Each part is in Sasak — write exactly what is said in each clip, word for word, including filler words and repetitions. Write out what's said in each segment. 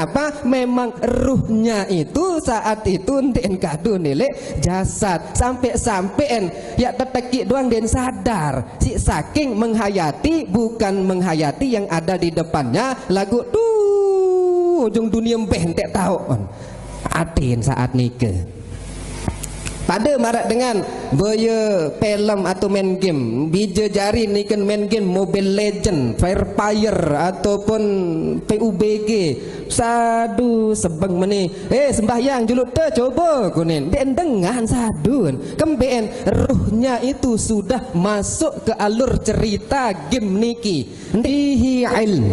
Apa? Memang ruhnya itu saat itu ndeqen kadu nilai jasad. Sampai-sampean ya teteki doang ndeqen sadar. Si saking menghayati, bukan menghayati yang ada di depannya, lagu tuh ujung dunia mbeh nteq taoq. Aten saat nike. Pade maraq dengan boye film atau main game, bije jari niken main game Mobile Legend, Free Fire, ataupun P U B G. Sadu sebeng meni. Eh, sembahyang juluq te, coba kunin. Ndeq dengan sadun. Kembeqen ruhnya itu sudah masuk ke alur cerita game niki. Fihi ilm.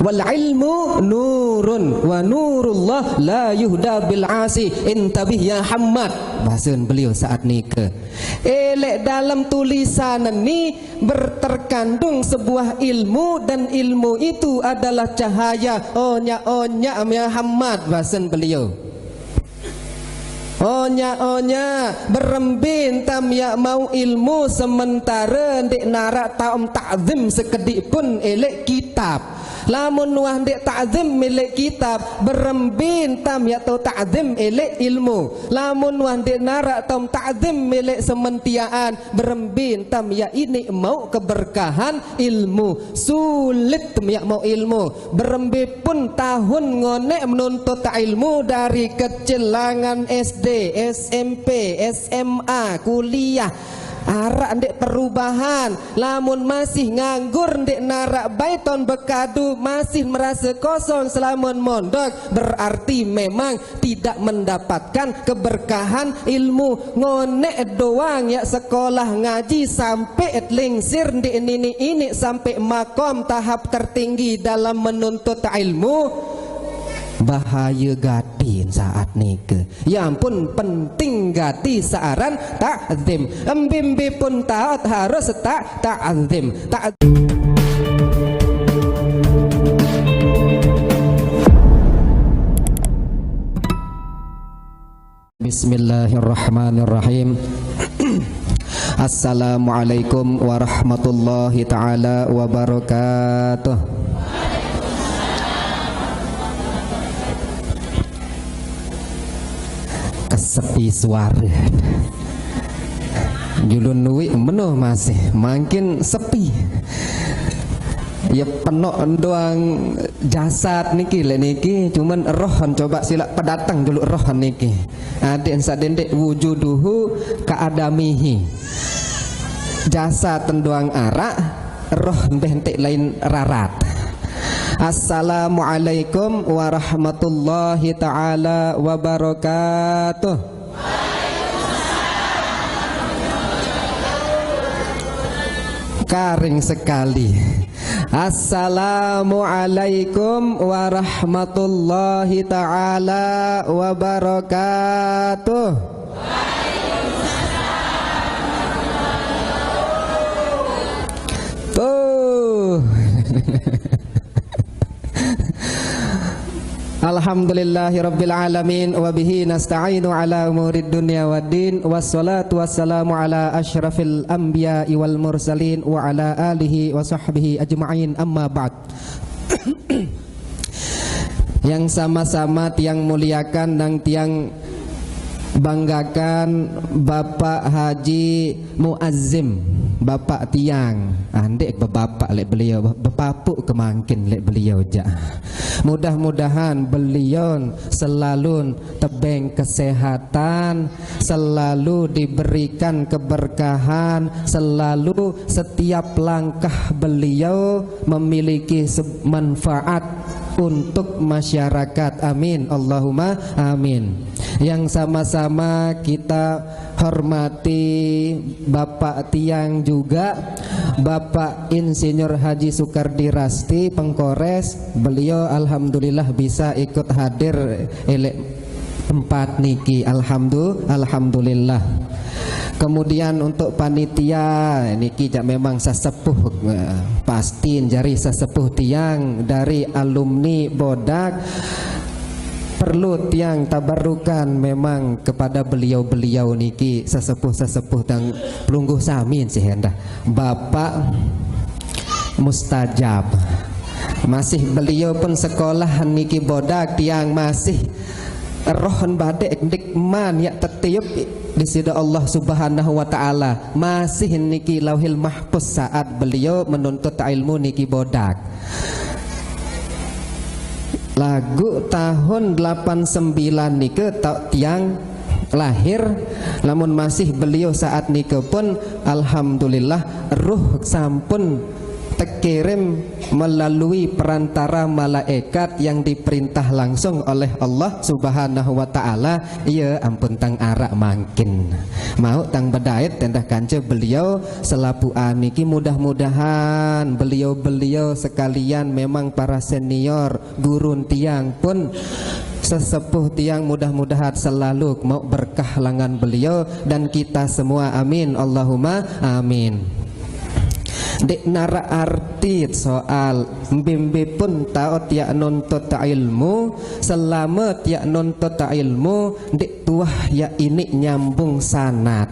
Wal ilmu nurun wa nurullah la yuhda bil asi. Intabih ya Hammad. Bahasan beliau saat nike. Eh, leq dalem tulisan ni ber-, terkandung sebuah ilmu, dan ilmu itu adalah cahaya. Onyaq-onyaq ya Hammad, bahasan beliau. Onyaq-onyaq, berembe entam yaq mauq ilmu sementare ndeq naraq taom takzim sekediq pun eleq kitab. Lamun wah ndeq takzim eleq kitab, berembe entam yaq tao takzim eleq ilmu. Lamun wah ndeq naraq taom takzim eleq sementiaqan, berembe entam yaq iniq mauq keberkahan ilmu. Sulit tem yaq mauq ilmu. Berembe pun tahun ngoneq menuntut ilmu dari kecil langan S D, S M P, S M A, kuliah. Araq ndeq perubahan. Lamun masih nganggur ndeq naraq bae taon bekadu, masih merase kosong selamun mondok, berarti memang tidak mendapatkan keberkahan ilmu. Ngoneq doang yaq sekolah ngaji sampai lingsir ndeq niniq-iniq sampai makom tahap tertinggi dalam menuntut ilmu. Bahaye gati saat nike. Ya ampun, penting gati searan takzim. Embe-embe pun taoq harus tak takzim. Tak Bismillahirrahmanirrahim. Assalamualaikum warahmatullahi taala wabarakatuh. Kesepi suara. Julun nuiq meno masih, mangkin sepi. Ya penoq doang jasad niki leq niki, cuman roh coba silaq pedateng juluq roh niki. Adeq saq dendeq wujuduhu ka adamihi. Jasad doang araq, roh mbeh nteq lain rarat. Assalamualaikum warahmatullahi taala wabarakatuh. Karing sekali. Assalamualaikum warahmatullahi taala wabarakatuh. Tuh. Alhamdulillahirabbil alamin, wa bihi nasta'inu ala umurid dunya waddin, wassalatu wassalamu ala asyrafil anbiya'i wal mursalin, wa ala alihi wa sahbihi ajma'in, amma ba'd. Yang sama-sama tiang muliakan dan tiang banggakan, Bapak Haji Muazzim, bapak tiang. Ah, ndeq bebapak leq beliau, bepapuq kemangkin leq beliau jaq. Mudah-mudahan beliau selalu tebeng kesehatan, selalu diberikan keberkahan, selalu setiap langkah beliau memiliki se-, manfaat untuk masyarakat. Amin. Allahumma amin. Yang sama-sama kita hormati Bapak tiang juga, Bapak Insinyur Haji Sukardi Rasti, Pengkores. Beliau alhamdulillah bisa ikut hadir eleq tempat niki. Alhamdu-, alhamdulillah. Kemudian untuk panitia niki jaq memang sesepuh, eh, pasti jari sesepuh tiang dari alumni Bodak. Perlu tiang tabarrukan memang kepada beliau-beliau niki, sesepuh-sesepuh tiang pelungguh sami sih endah. Bapak Mustajab. Masih beliau pun sekolah niki bodak tiang masih roh badek ndik man yak tetiup di sida Allah Subhanahu wa Ta'ala. Masih niki Lauhil Mahfuz saat beliau menuntut ilmu niki bodak. Lagu tahun delapan sembilan nika tau tiang lahir, lamun masih beliau saat nika pun, alhamdulillah, ruh sampun tekirim melalui perantara malaikat yang diperintah langsung oleh Allah Subhanahu wa Ta'ala. Iya, ampun tang arak mangkin. Mau tang bedait tendah kanca beliau selapuan niki, mudah-mudahan beliau-beliau sekalian memang para senior gurun tiang pun sesepuh tiang, mudah-mudahan selalu mau berkah langan beliau dan kita semua. Amin, Allahumma amin. Dek narak arti soal mbimbi pun tau tiak nuntut ilmu, selama tiak nuntut ilmu, dek tuah ya ini nyambung sanat.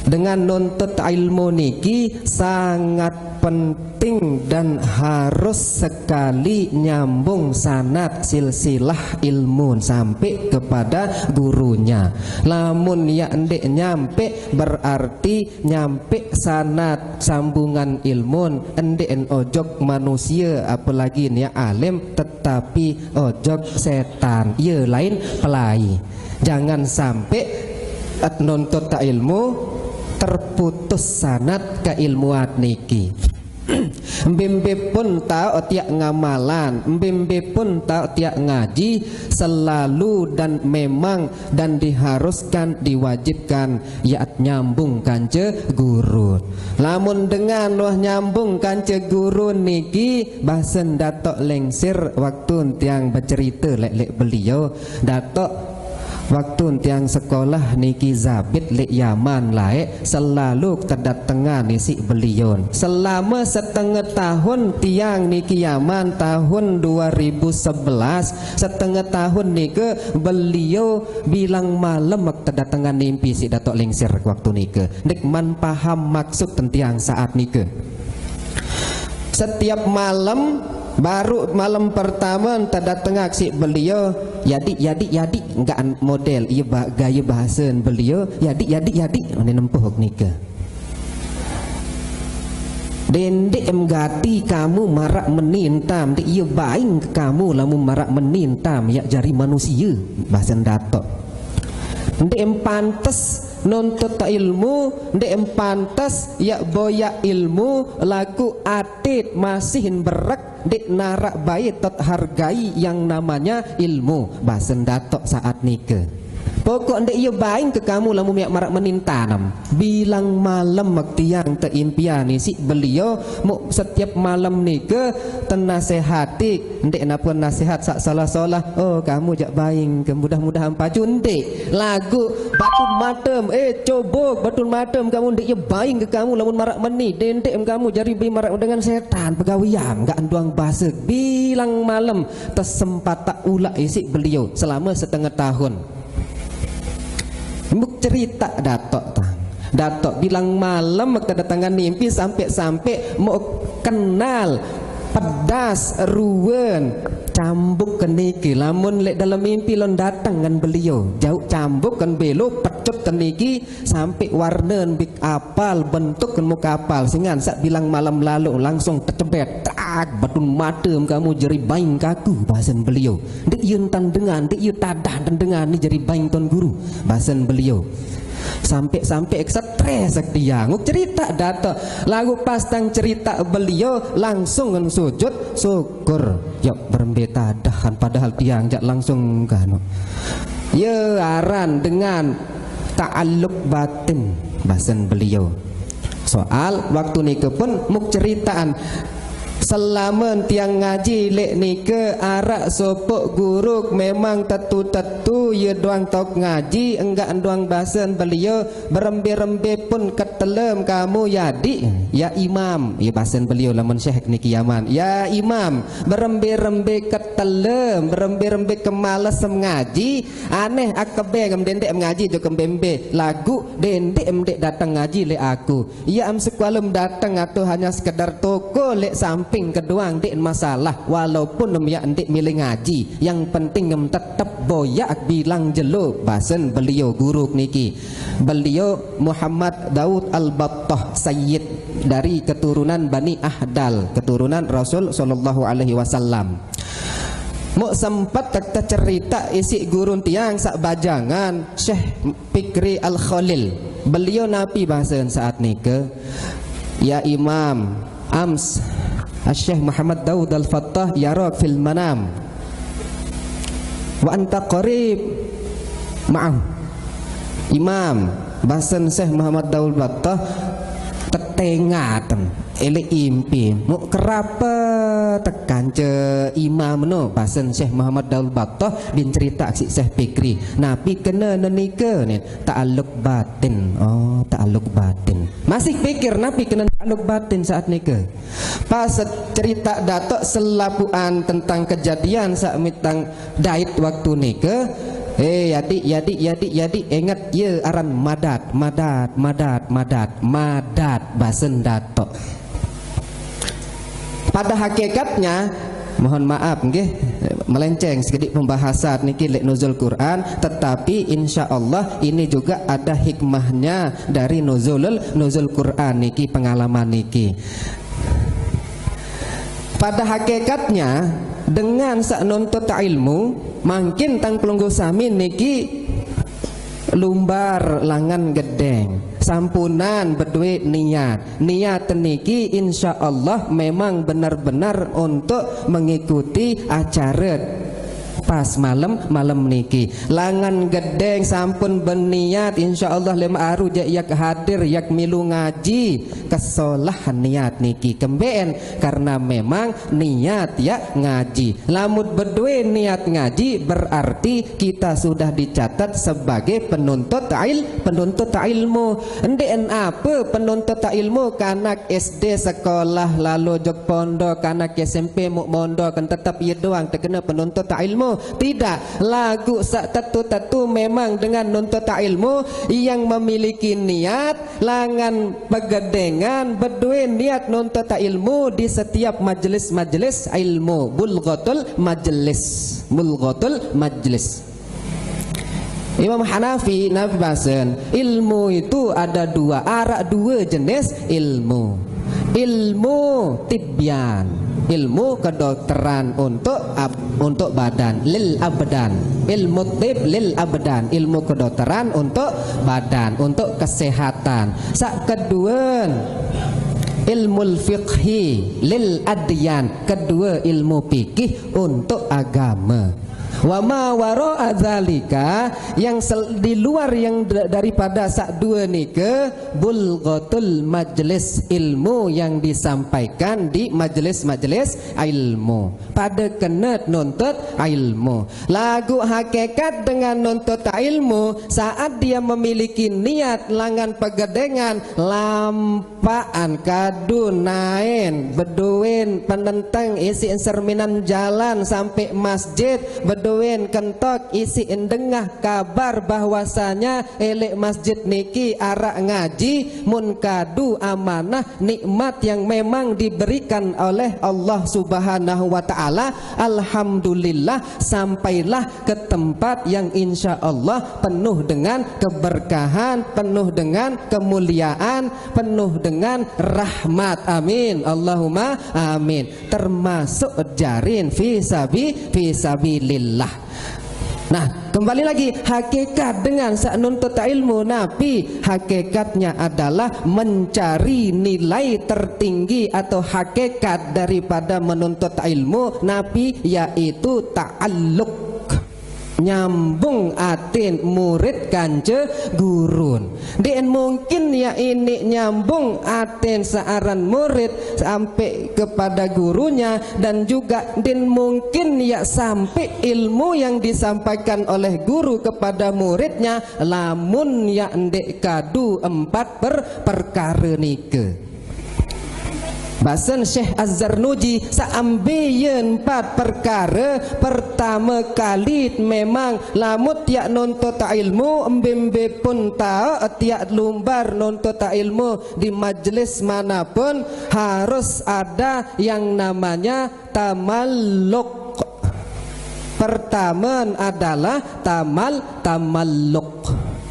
Dengan nuntut ilmu niki sangat penting dan harus sekali nyambung sanat silsilah ilmu sampai kepada gurunya. Lamun ya ndik nyampe, berarti nyampe sanat sambungan ilmu ndik en ojok manusia, apalagi nia alim, tetapi ojok setan. Iya, lain pelai. Jangan sampai et nuntut ilmu terputus sanat keilmuan niki. Mbimbi pun tau tiak ngamalan, mbimbi pun tau tiak ngaji, selalu dan memang dan diharuskan, diwajibkan, ya nyambung kanca guru. Lamun dengan wah nyambung kanca guru niki, basen Datuk Lengsir waktu tiang bercerita lek-lek beliau, Datuk, waktu tiang sekolah niki zabit lek Yaman lae, selalu kedatengan isik beliau. Selama setengah tahun tiang niki Yaman tahun dua ribu sebelas, setengah tahun nika beliau bilang malam kedatengan mimpi si Datuk Lengsir waktu nika. Ndik man paham maksud tentiang saat nika. Setiap malam, baru malam pertama enta datengak si beliau, "Yadi, yadi, yadi." Enggak model iya ba-, gaya bahasa beliau, "Yadi, yadi, yadi." Ane nempuh nika. "Dendek em gati kamu marak meni entam, dek iya baing ke kamu lamun marak meni entam, yak jari manusia," bahasa Datuk. "Dek em pantes nuntut ilmu, dek em pantes yak boyak ilmu, lagu atit masih berek, dek narak bayi tot hargai yang namanya ilmu," bahasa Datuk saat nika. "Pokok ndik iya baing ke kamu lamun miak marak meni entam." Bilang malam mek tiang teimpian isik beliau, muk setiap malam nika tenasehati, ndik napa nasihat sak salah-salah. "Oh, kamu jak baing ke, mudah-mudahan pacu ndik." Lagu batun matem, "Eh, cobok batun matem kamu, ndik iya baing ke kamu lamun marak meni, dendek em kamu jari bi marak dengan setan pegawian," enggak enduang basa. Bilang malam tesempatak ulak isik beliau selama setengah tahun. Muk cerita Datuk tang. Datuk bilang malam kedatangan mimpi sampai-sampai mau kenal pedas ruan cambuk ke niki. Lamun lek dalam mimpi lon datang ngan beliau, jauh cambuk kan belo pecut ke niki sampai warna bik apal, bentuk kan muka apal. Singan sak bilang malam lalu langsung tecebet, tak, "Batun matem kamu jeri baing kaku," bahasan beliau. "Ndik iya entan dengan, ndik iya tadah entan dengan ni jeri baing tuan guru," bahasan beliau. Sampai-sampai stres dia. Nguk cerita Datuk. Lagu pas tang cerita beliau langsung ngan sujud syukur. Yok berembe tadahan padahal tiang jak langsung kanu. Ya aran dengan ta'aluk batin bahasan beliau. Soal waktu nika pun muk ceritaan, selama tiang ngaji lek nika arak sopok guru memang tetu-tetu ye doang tok ngaji, enggak doang basen beliau, "Berembe-rembe pun ketelem kamu ya dik, ya imam." Ya basen beliau lamun syekh niki Yaman, "Ya imam, berembe-rembe ketelem, berembe-rembe kemalesem ngaji, aneh akebe ngem dendek mengaji jo kembembe lagu dendek em dek datang ngaji lek aku." Ia am sekualem datang atau hanya sekedar toko lek sampe Keduang ndeq masalah, walaupun nem yaq ndeq mele ngaji, yang penting nem tetep boyaq bilang jelo, basen beliau guru niki. Beliau Muhammad Daud Al-Battah Sayyid dari keturunan Bani Ahdal, keturunan Rasul sallallahu alaihi wasallam. Muk sempet tecerita isiq gurun tiang saq bajangan, Syekh Fikri Al-Khalil. Beliau napi basen saat nike? Ya Imam, ams Syekh Muhammad Daud Al-Fattah yarak fil manam wa anta qarib ma'ah. Imam, basen Syekh Muhammad Daud Battah, tetengaten, eleq impi, muk kerapet kance imam no, basen Syekh Muhammad Daud Battah, bin cerita siq Syekh Fikri. Napi kene nenike, nin? Ta'aluk batin. Oh, ta'aluk batin. Masih pikir napi kene ta'aluk batin saat nike? Pas cerita datok selapuan tentang kejadian saq mitang dait waktu nike. Eh, yadiq, yadiq, yadiq, yadiq, inget ye aran Madat, Madat, Madat, Madat, Madat, basen datok. Pada hakikatnya, mohon maaf nggih, melenceng sekedik pembahasan niki leq nuzul Quran, tetapi insya Allah ini juga ada hikmahnya dari nuzulul, nuzul Quran niki, pengalaman niki. Pada hakikatnya, dengan saq nuntut ilmu, mangkin tang pelungguh sami niki lumbar langan gedeng, sampunan bedoe niat. Niat niki insya Allah memang benar-benar untuk mengikuti acara pas malem, malem niki. Langan gedeng sampun beniat, insya Allah lem aru jaq yaq hadir, yaq milu ngaji. Kesolah niat niki. Kembeqn? Karena memang niat yaq ngaji. Lamun bedoe niat ngaji, berarti kita sudah dicatat sebagai penuntut il-, penuntut ilmu. Ndeqn ape penuntut ilmu, kanak S D sekolah, lalo jok pondok, kanak S M P muk mondok, kan tetep ie doang tekene penuntut ilmu. Tidak, laguq saq tetu-tetu memang dengan nuntut ilmu yang memiliki niat, langan pegedengan, bedoe niat nuntut ilmu di setiap majelis-majelis ilmu. Bulghatul majlis. Bulghatul majlis. Imam Hanafi napi basen, ilmu itu ada dua, araq due jenis ilmu. Ilmu tibyan, ilmu kedokteran untuk ab-, untuk badan, lil abdan. Ilmu tib lil abdan, ilmu kedokteran untuk badan, untuk kesehatan. Saq keduen, ilmu fiqhi lil adyan, kedue ilmu fikih untuk agame. Wa ma wara'a dzalika, yang sel-, di luar yang d-, daripada saq due nike, bulghatul majlis, ilmu yang disampaikan di majelis-majelis ilmu. Pada kene nuntut ilmu. Laguq hakikat dengan nuntut ilmu, saat dia memiliki niat langan pegedengan, lam- paan kadu naen, bedoen penenteng isiq serminan jalan sampe masjid, bedoen kentok isiq dengah kabar bahwasanya eleq masjid niki araq ngaji, mun kadu amanah nikmat yang memang diberikan oleh Allah Subhanahu wa Ta'ala, alhamdulillah, sampailah ke tempat yang insya Allah penuh dengan keberkahan, penuh dengan kemuliaan, penuh dengan rahmat. Amin. Allahumma amin. Termasuk jarin fi sabi-, fi sabilillah. Nah, kembali lagi, hakikat dengan saq nuntut ilmu, napi hakikatnya adalah mencari nilai tertinggi atau hakikat daripada menuntut ilmu, napi, yaitu ta'alluq. Nyambung atin murid kance gurun. Ndeqn mungkin yaq iniq nyambung atin searan murid sampe kepada gurunya, dan juga ndeqn mungkin yaq sampe ilmu yang disampaikan oleh guru kepada muridnya lamun yaq ndeq kadu empat per-, perkare nike. Basen Syekh Az-Zarnuji, saambiyen empat perkara, pertama kali memang lamun tiak nuntut ilmu, embe-embe pun taek tiak lumbar nuntut ilmu di majelis manapun, harus ada yang namanya tamalluk. Pertama adalah tamal tamalluk.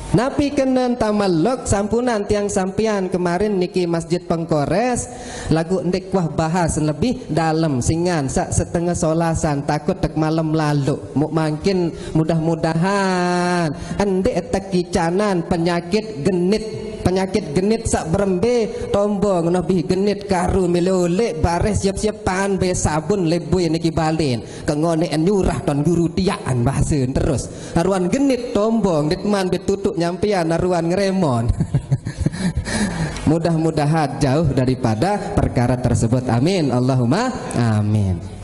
Napi kenen tamalluk? Sampunan tiang sampian kemarin niki Masjid Pengkores, lagu ndik wah bahas lebih dalam singan sak setengah solasan, takut tek malam lalu. Muk mangkin mudah-mudahan ndik tekicanan penyakit genit. Penyakit genit sak berembe tombong, lebih genit karu milih oleh baris siap-siapan be sabun lebui niki balin. Kengone nyurah ton guru tiaan bahasen terus. Haruan genit tombong, ditman bitutuk nyampian haruan ngeremon. Mudah-mudahan jauh daripada perkara tersebut. Amin. Allahumma amin.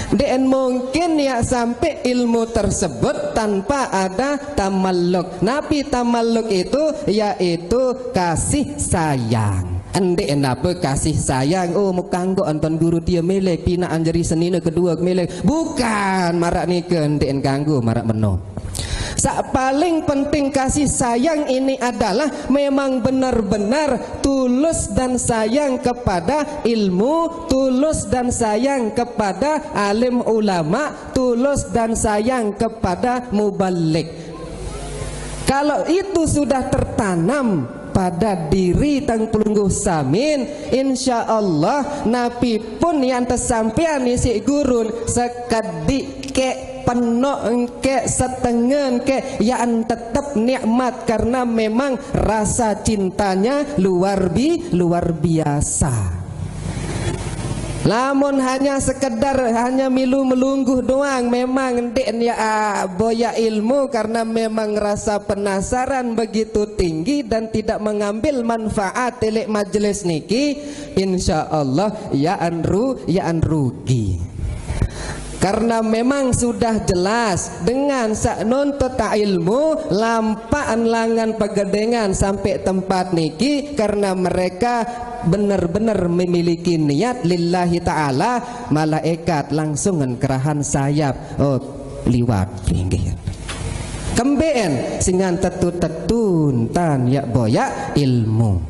Dien mungkin ya sampai ilmu tersebut tanpa ada tamalluk. Napi tamalluk itu? Yaitu kasih sayang. Ndeq napa kasih sayang, oh, mekanggo anton guru tie melek, pinaq anjeri senine kedue melek. Bukan, maraq nike ndeq kanggo maraq meno. Saq paling penting kasih sayang ini adalah memang benar-benar tulus dan sayang kepada ilmu, tulus dan sayang kepada alim ulama, tulus dan sayang kepada mubalig. Kalau itu sudah tertanam pada diri tang pelungguh samin, insya Allah napi pun yang tesampean isiq gurun, sekediq keq, penoq engkeq, setenge engkeq, yaqn tetep nikmat karena memang rasa cintanya luar bi-, luar biasa. Lamun hanya sekedar hanya milu melungguh doang, memang ndeq ya, ah, boyaq ilmu karena memang rasa penasaran begitu tinggi dan tidak mengambil manfaat leq majelis niki, insya Allah ya anru-, ya anrugi. Karena memang sudah jelas dengan saq nuntut ilmu, lampaq langan pegedengan sampai tempat niki karena mereka bener-bener memiliki niat lillahi ta'ala, malaikat langsung ngen kerahan sayap, oh, liwat, linggih. Kembeqn singan tetu-tetu ntan yaq boyaq ilmu.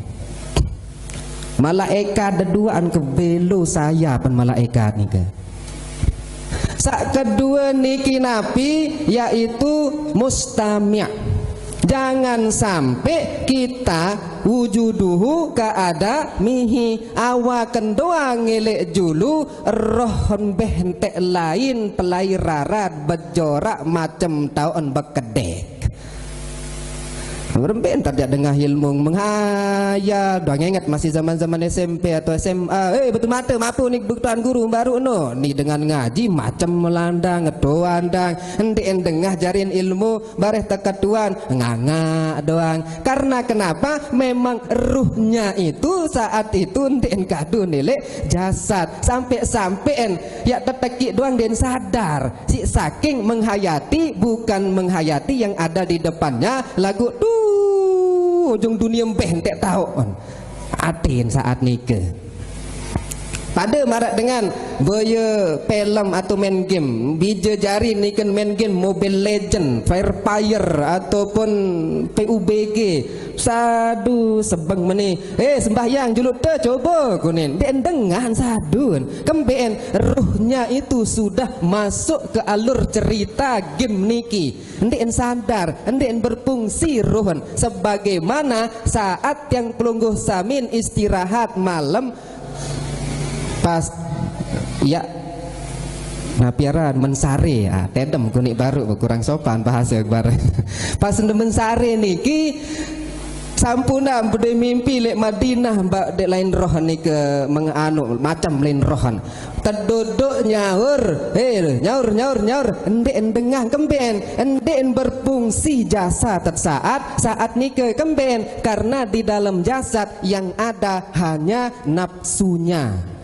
Malaikat deduaqn kebelo sayapn malaikat nike. Saq kedue niki napi, yaitu mustami'. Jangan sampai kita wujuduhu kaada mihi, awakn doang ngelek julu, roh mbeh nteq lain pelai rarat bejoraq macem taoqn bekedek. Berembe ntar jaq dengah ilmu menghayal, doang inget masih zaman-zaman S M P atau S M A. Eh, betul mate, mapu ni betuan guru baru no. Ni dengan ngaji macem melandang, ngedoandang, ndeqn dengah jarin ilmu, bareh teketuan, ngangaq doang. Karena kenapa? Memang ruhnya itu saat itu ndeqn kadu nilai jasad. Sampai-sampein yaq tetekiq doang ndeqn sadar. Si saking menghayati, bukan menghayati yang ada di depannya, laguq tuh ujung dunie mbeh nteq taoq. Atin saat nike. Pade maraq dengan boye pelem atau main game, bije jari nike main game Mobile Legend, Free Fire, ataupun P U B G. Sadu sebeng meni. Eh, sembahyang juluk te, coba kunin. Ndeqn dengah sadun. Kembeqn ruhnya itu sudah masuk ke alur cerita game niki. Ndeqn sadar, ndeqn berfungsi ruhn. Sebagaimana saat yang pelungguh samin istirahat malem, pas, ya, napi aran, mensare, ah, tedem kunik baru, kurang sopan bahasa baru. Pas nde mensare niki, sampunan bede mimpi leq Madinah, mbak, deq lain roh nike meng-, anu, macem lain roh. Tedodok nyaur, eh, nyaur, nyaur, nyaur, ndeqn dengah kembeqn, ndeqn berfungsi jasad saat, saat nike kembeqn, karena di dalam jasad yang ada hanya nafsunya.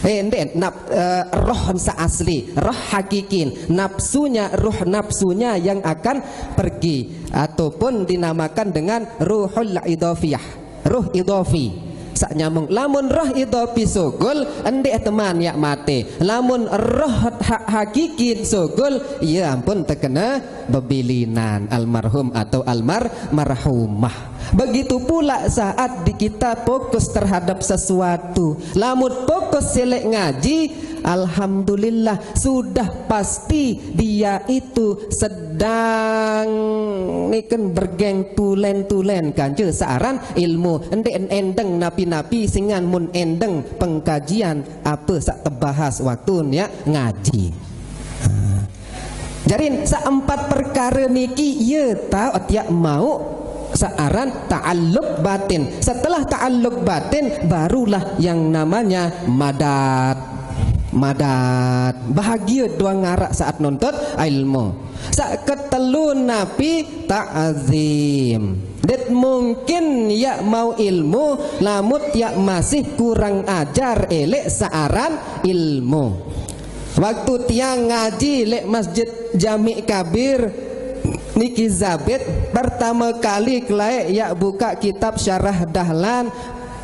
Eh, ndeqn, naf-, eh, roh saq asli, roh hakikin, nafsunya, ruh nafsunya yang akan pergi, ataupun dinamakan dengan ruhul idhofiyah. Ruh idhofi. Tak nyambung. Lamun roh idopi sugul, endek teman yak mate. Lamun roh hak hakiki sugul, ya ampun tekena bebilinan almarhum atau almar marhumah. Begitu pula saat di kita fokus terhadap sesuatu. Lamun fokus selek ngaji, alhamdulillah, sudah pasti dia itu sedang niken bergeng tulen-tulen kance searan ilmu. Endek endeng napi-napi singan mun endeng pengkajian apa sak tebahas waktu niat ngaji. Jadi, seempat perkara niki ia tau tiak mau searan ta'alluq batin. Setelah ta'alluq batin, barulah yang namanya madat. Madat. Bahagia doang ngarak saat nuntut ilmu. Sak ketelu napi ta'zim. Det mungkin yak mau ilmu, lamut yak masih kurang ajar elek searan ilmu. Waktu tiang ngaji lek Masjid Jami Kabir niki Zabid, pertama kali kelaek yak buka kitab Syarah Dahlan,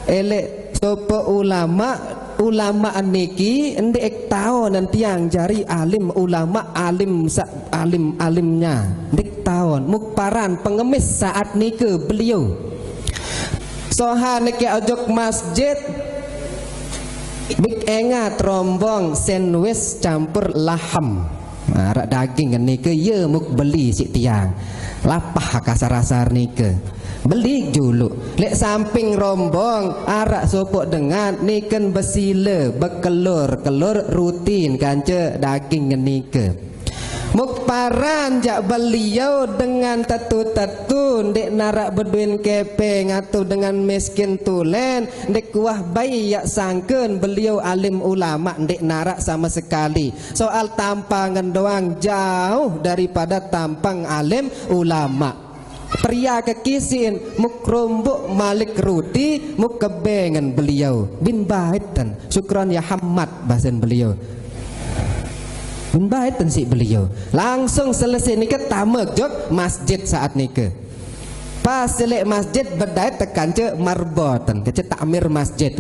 elek sopo ulama, ulama niki ndek taon tiang jari alim ulama, alim sa-, alim-alimnya. Ndek taon, mukparan pengemis saat nike beliau. Soha niki ojok masjid, bik engat rombong sandwich campur laham. Nah, arak daging nike ye muk beli sik tiang. Lapah kasar-asar nike. Beli julu. Lek samping rombong, arak sopok dengan niken besile, bekelur-kelur rutin kance daging nike. Mukparan jak beliau dengan tetu-tetu, ndek narak beduin kepeng atau dengan miskin tulen, ndek kuah bai yak sangken beliau alim ulama, ndek narak sama sekali. Soal tampangan doang jauh daripada tampang alim ulama. Pria kekisin, muk rombok malik ruti, muk kebengen beliau. Bin bait ten, syukron ya Hamad, basen beliau. Bin bait ten si beliau. Langsung selesai nike tamek jok masjid saat nike. Pas selek masjid bedait tekan ce marboten, kece takmir masjid.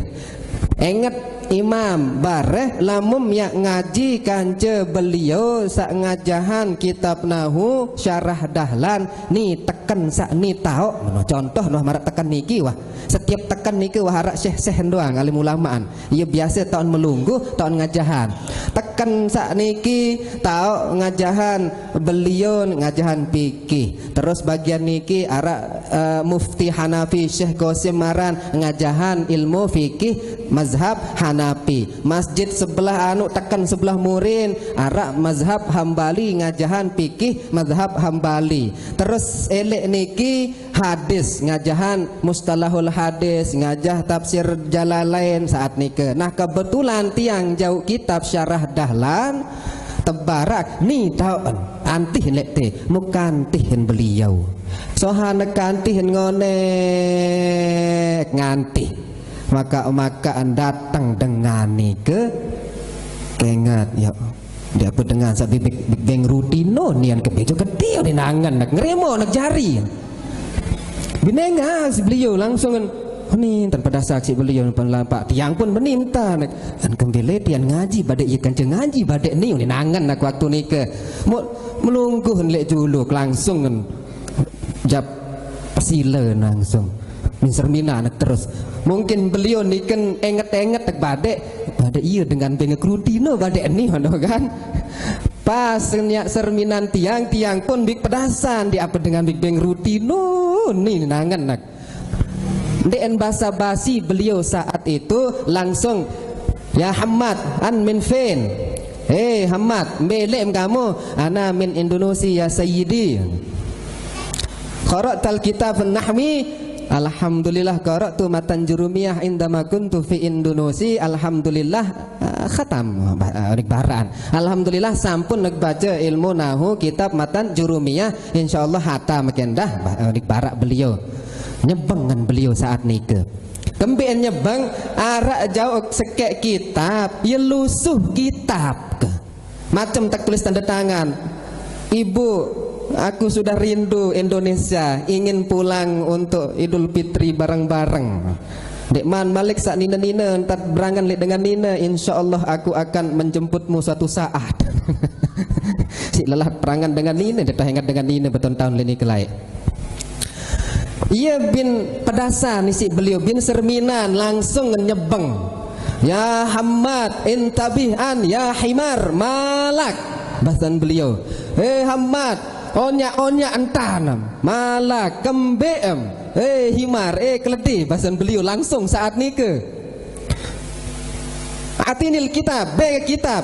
Enget imam, bareh lamum yak ngaji kance beliau sak ngajahan kitab Nahu Syarah Dahlan, ni teken sak ni taok. Meno contoh noh marak teken niki wah. Setiap teken niki wah arak syekh-syekh doang alim ulamaan. Ia biasa taon melungguh, taon ngajahan. Teken sak niki taok ngajahan beliau ngajahan fikih. Terus bagian niki arak, eh, Mufti Hanafi Syekh Qasim Maran ngajahan ilmu fikih mazhab Hanafi. Masjid sebelah anu teken sebelah murin arak mazhab Hambali ngajahan fikih mazhab Hambali. Terus elek niki hadis ngajahan mustalahul hadis, ngajah tafsir Jalalain saat nike. Nah, kebetulan tiang jauh kitab Syarah Dahlan, tebarak ni taon antih lek te, muk kantihin beliau. Sohane kantihin ngonek ngantih. Maka-makaan datang dengan nike kengat ya. Dia apa dengan sak bibik bibeng rutino nian kebejo gede ni nangan nak ngeremo nak jari. Binengan si beliau langsung kan, oh, ni tan pada saksi beliau pun lampak tiang pun meninta nak. Kan kembali tian ngaji badek ia kanca ngaji badek ni ni nangan nak waktu nike. Mu melungguh lek juluk langsung kan jap sila langsung. Min sermina nak terus. Mungkin beliau niken enget-enget tak badek. Badek ia dengan bengek rutino badek ni ono kan. Pas nyak serminan tiang, tiang pun bik pedasan di apa dengan bik beng rutino ni nangan nak. Ndek en basa-basi beliau saat itu langsung, "Ya Hamad, an min fen?" "Hei Hamad, mbelek kamu?" "Ana min Indonesia ya Sayyidi." "Qara'tal kitab nahwi?" "Alhamdulillah qara'tu matan Jurumiyah indama kuntu fi Indonesia. Alhamdulillah, ah, khatam." Ba-, ah, nik baraan. "Alhamdulillah sampun nek baca ilmu nahu kitab matan Jurumiyah, insyaallah hatam kendah." Ba-, ah, nik barak beliau. Nyebengan beliau saat nike. Kembean nyebeng arak jauh sekek kitab, ya lusuh kitab ke. Macam tak tulis tanda tangan. "Ibu, aku sudah rindu Indonesia, ingin pulang untuk Idul Fitri bareng-bareng." Ndeqman malik saq nine-nine, entar berangen leq dengan nine, insya Allah aku akan menjemputmu suatu saat. Siq lelah berangen dengan nine, ndeq tahenget dengan nine beton taun leq nike laeq. Ie bin pedasan isiq beliau, bin serminan langsung nyebeng. "Ya Hammad, intabih an, ya himar, malak." Basen beliau, "Eh Hammad, onyak-onyak entan em, malak, kembeq em. Eh himar, eh keledie." Basen beliau langsung saat nike. "Atinil kitab, beng kitab."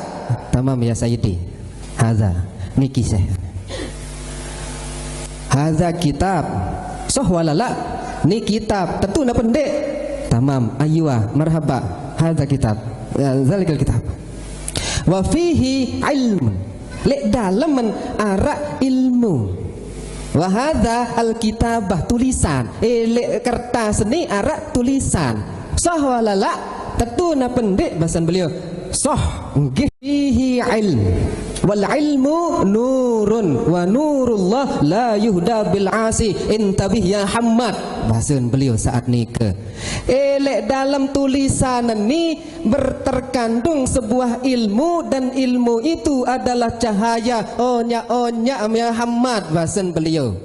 "Tamam ya Sayyidi. Hadza, niki Syekh." "Hadza kitab. Soh wala la?" "Ni kitab. Tetu napa ndeq?" "Tamam, aywa, marhaba. Hadza kitab. Ya, zalikal kitab. Wa fihi ilmun." Leq dalemen araq ilmu. "Wa hadza al kitabah, tulisan." Eh, leq kertas ni araq tulisan. "Soh wala la? Tetu napa ndeq?" Basen beliau, "Soh, nggih." "Fihi ilm. Wal ilmu nurun, wa nurullah la yuhda bil asi. Intabih ya Hammad." Basen beliau saat nike. Eh, leq dalem tulisan ni berterkandung sebuah ilmu, dan ilmu itu adalah cahaya. Onyak-onyak em ya Hammad, basen beliau.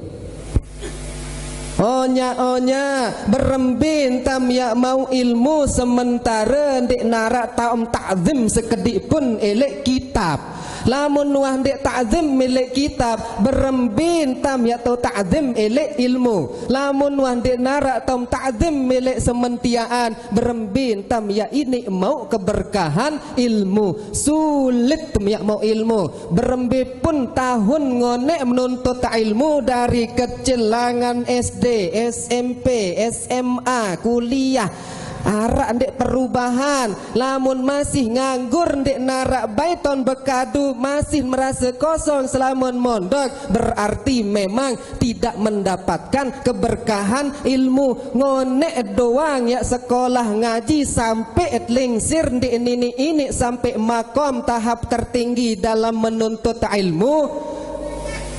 Onyak-onyak, berembe entam yaq mauq ilmu sementare ndeq naraq taoqm takzim sekediq pun eleq kitab. Lamun wah ndeq takzim eleq kitab, berembe entam yaq tao takzim eleq ilmu. Lamun wah ndeq naraq taoqm takzim eleq sementiaqan, berembe entam yaq iniq mauq keberkahan ilmu. Sulit yaq mauq ilmu. Berembe pun tahun ngoneq menuntut ilmu, dari kecil langan S D, S M P, S M A, kuliah. Araq ndeq perubahan? Lamun masih nganggur, ndeq naraq bae taun bekadu, masih merase kosong selamun mondok, berarti memang tidak mendapatkan keberkahan ilmu. Ngoneq doang yaq sekolah ngaji sampe lingsir ndeq niniq-iniq sampe makom tahap tertinggi dalam menuntut ilmu,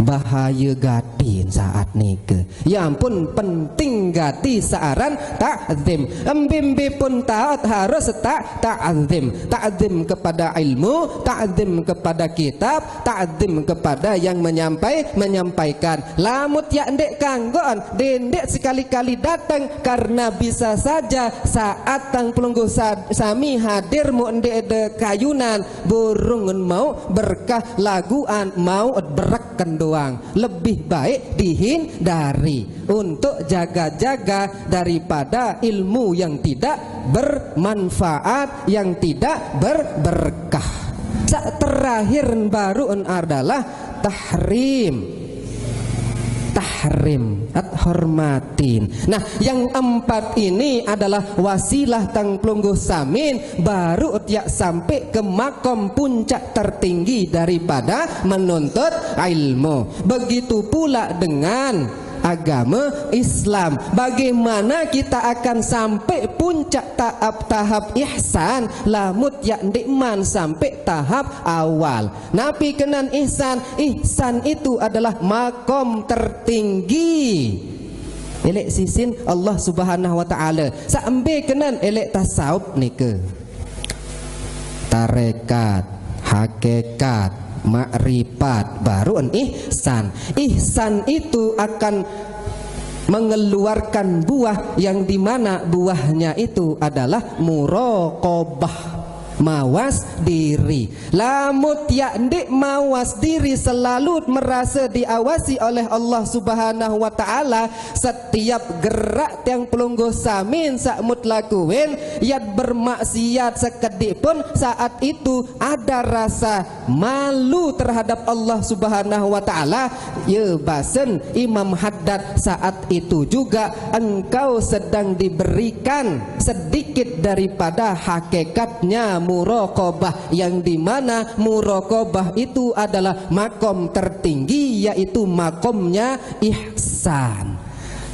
bahaye gati saat nike. Ya ampun, penting gati searan takzim. Embe-embe pun taoq harus ta-, takzim. Takzim kepada ilmu, takzim kepada kitab, takzim kepada yang menyampai-, menyampaikan. Lamun yaq ndeq kanggoqn, dendeq sekali-kali dateng, karena bisa saja saat tang pelungguh sa-, sami hadir muq ndeq de kayunan, burung mauq berkah, laguqan mauq bereken doang. Lebih baik dihindari untuk jaga-jaga daripada ilmu yang tidak bermanfaat, yang tidak berberkah. Saq terakhir baruq adalah tahrim. Tahrim, at hormatin. Nah, yang empat ini adalah wasilah tang pelungguh samin baruq yaq sampe ke makom puncak tertinggi daripada menuntut ilmu. Begitu pula dengan agama Islam. Bagaimana kita akan sampai puncak tahap, tahap ihsan, lamun yaq ndeqman sampai tahap awal? Napi kenan ihsan? Ihsan itu adalah makom tertinggi eleq sisin Allah Subhanahu wa Ta'ala. Saq mbe kenan eleq tasawuf nike? Tarekat, hakikat, makrifat, baruq ihsan. Ihsan itu akan mengeluarkan buah yang dimana buahnya itu adalah muraqabah, mawas diri. Lamun yaq ndeq mawas diri, selalu merasa diawasi oleh Allah Subhanahu wa Ta'ala, setiap gerak tiang pelungguh samin saq mut lakuin, yaq bermaksiat sekediq pun, saat itu ada rasa malu terhadap Allah Subhanahu wa Ta'ala. Ye basen Imam Haddad, saat itu juga engkau sedang diberikan sedikit daripada hakikatnya muraqabah, yang dimana muraqabah itu adalah makom tertinggi, yaitu makomnya ihsan.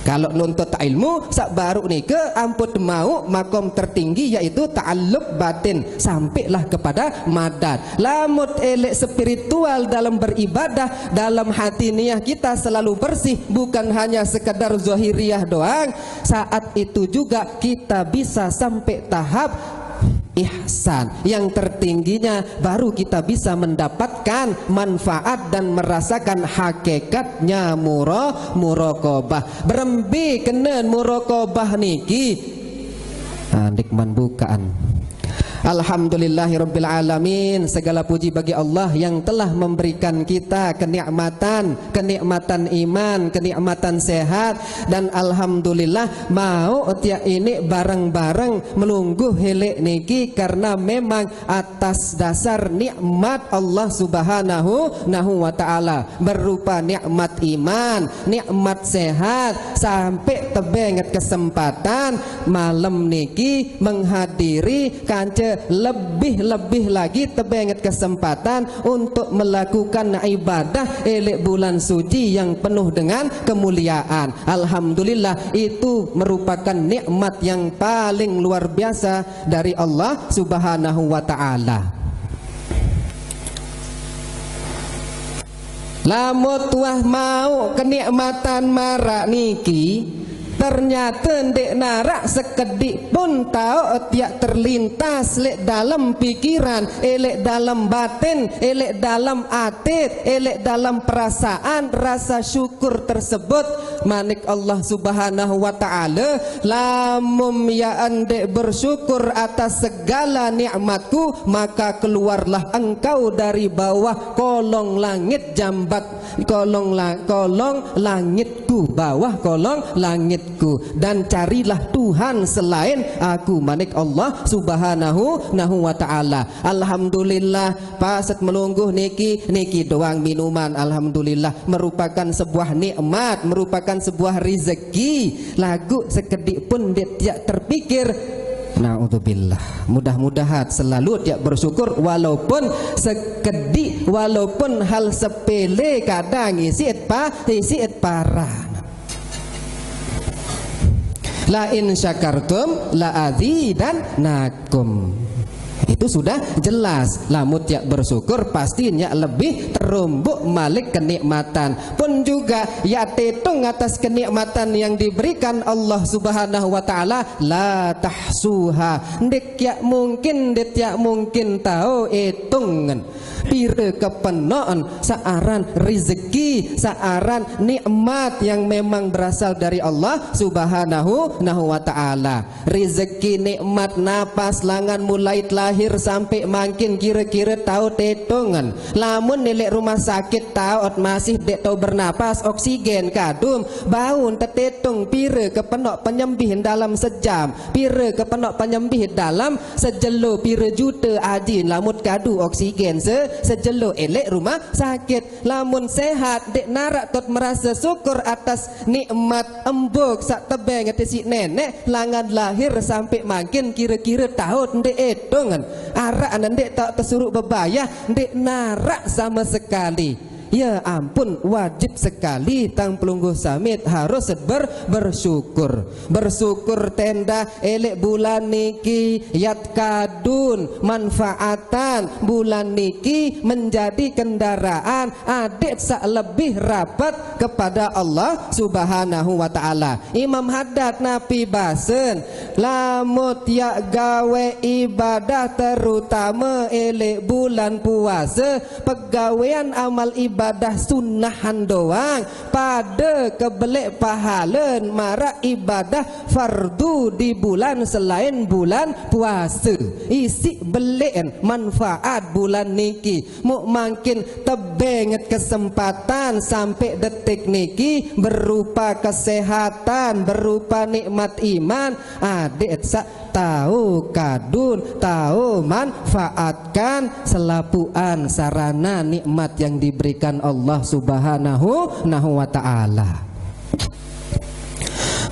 Kalau nuntut ilmu, sak baru nike ampun mau makom tertinggi, yaitu ta'alluq batin, sampailah kepada madad. Lamut elek spiritual dalam beribadah, dalam hati niat kita selalu bersih, bukan hanya sekedar zahiriah doang, saat itu juga kita bisa sampai tahap ihsan. Yang tertingginya baru kita bisa mendapatkan manfaat dan merasakan hakikatnya mura-, muraqabah. Berembe kenen muraqabah niki? Nah, ndik man bukaan. Alhamdulillahirabbil alamin. Segala puji bagi Allah yang telah memberikan kita kenikmatan, kenikmatan iman, kenikmatan sehat, dan alhamdulillah mau tiak ini bareng-bareng melungguh helek niki karena memang atas dasar nikmat Allah Subhanahu nahu wa taala, berupa nikmat iman, nikmat sehat, sampai tebenget kesempatan malam niki menghadiri kance lebih-lebih lagi tebenget kesempatan untuk melakukan ibadah elek bulan suci yang penuh dengan kemuliaan. Alhamdulillah, itu merupakan nikmat yang paling luar biasa dari Allah Subhanahu wa taala. Lamut wah mau kenikmatan marak niki, ternyata ndik narak sekedik pun tau tiak terlintas lek dalam pikiran, elek dalam batin, elek dalam atit, elek dalam perasaan rasa syukur tersebut. Manik Allah Subhanahu wa taala, lamun ya ndik bersyukur atas segala nikmatku, maka keluarlah engkau dari bawah kolong langit jambat, kolong la-, kolong langitku, bawah kolong langitku, dan carilah Tuhan selain aku, manik Allah Subhanahu nahu wa taala. Alhamdulillah, paset melungguh niki, niki doang minuman, alhamdulillah, merupakan sebuah nikmat, merupakan sebuah rizeki. Lagu sekedik pun ndik tiak terpikir. Naudzubillah. Mudah-mudahan selalu tiak bersyukur walaupun sekedik, walaupun hal sepele kadang isi et pa, isi et parah. La in syakartum la azidannakum. Itu sudah jelas. Lamut tiak bersyukur, pasti nyak lebih terumbuk malik kenikmatan. Pun juga ya tetung atas kenikmatan yang diberikan Allah Subhanahu wa taala, la tahsuha. Ndik ya mungkin, ndik ya mungkin tau etungan pira kepenoan searan rizeki, searan nikmat yang memang berasal dari Allah Subhanahu nahu wa taala. Rizeki nikmat napas langan mulai lahir sampai mangkin kira-kira tau tetungan. Lamun elek rumah sakit tau ot masih dek tau bernapas, oksigen kadum, baun tetetung pira kepenok penyembih dalam sejam, pira kepenok penyembih dalam sejelo, pira juta ajin lamut kadu oksigen se-, sejelo elek rumah sakit. Lamun sehat, dek narak tot merasa syukur atas nikmat embuk sak tebeng ati si nenek, langan lahir sampai mangkin kira-kira taun ndik etungan. Arak anak ndik tak tesuruh bebayah, ndik narak sama sekali. Ya ampun, wajib sekali tang pelungguh samit harus ber-, bersyukur. Bersyukur tendah elek bulan niki yat kadun manfaatan, bulan niki menjadi kendaraan adik sak lebih rapat kepada Allah Subhanahu wa taala. Imam Haddad napi basen, lamut yak gawe ibadah terutama elek bulan puasa, pegawean amal ibadah sunnahan doang, pada kebelek pahalen marak ibadah fardu di bulan selain bulan puasa. Isi belen manfaat bulan niki. Muk mangkin tebenget kesempatan sampai detik niki berupa kesehatan, berupa nikmat iman, adik sak tau kadun, tau manfaatkan selapuan sarana nikmat yang diberikan Allah Subhanahu nahu wa taala.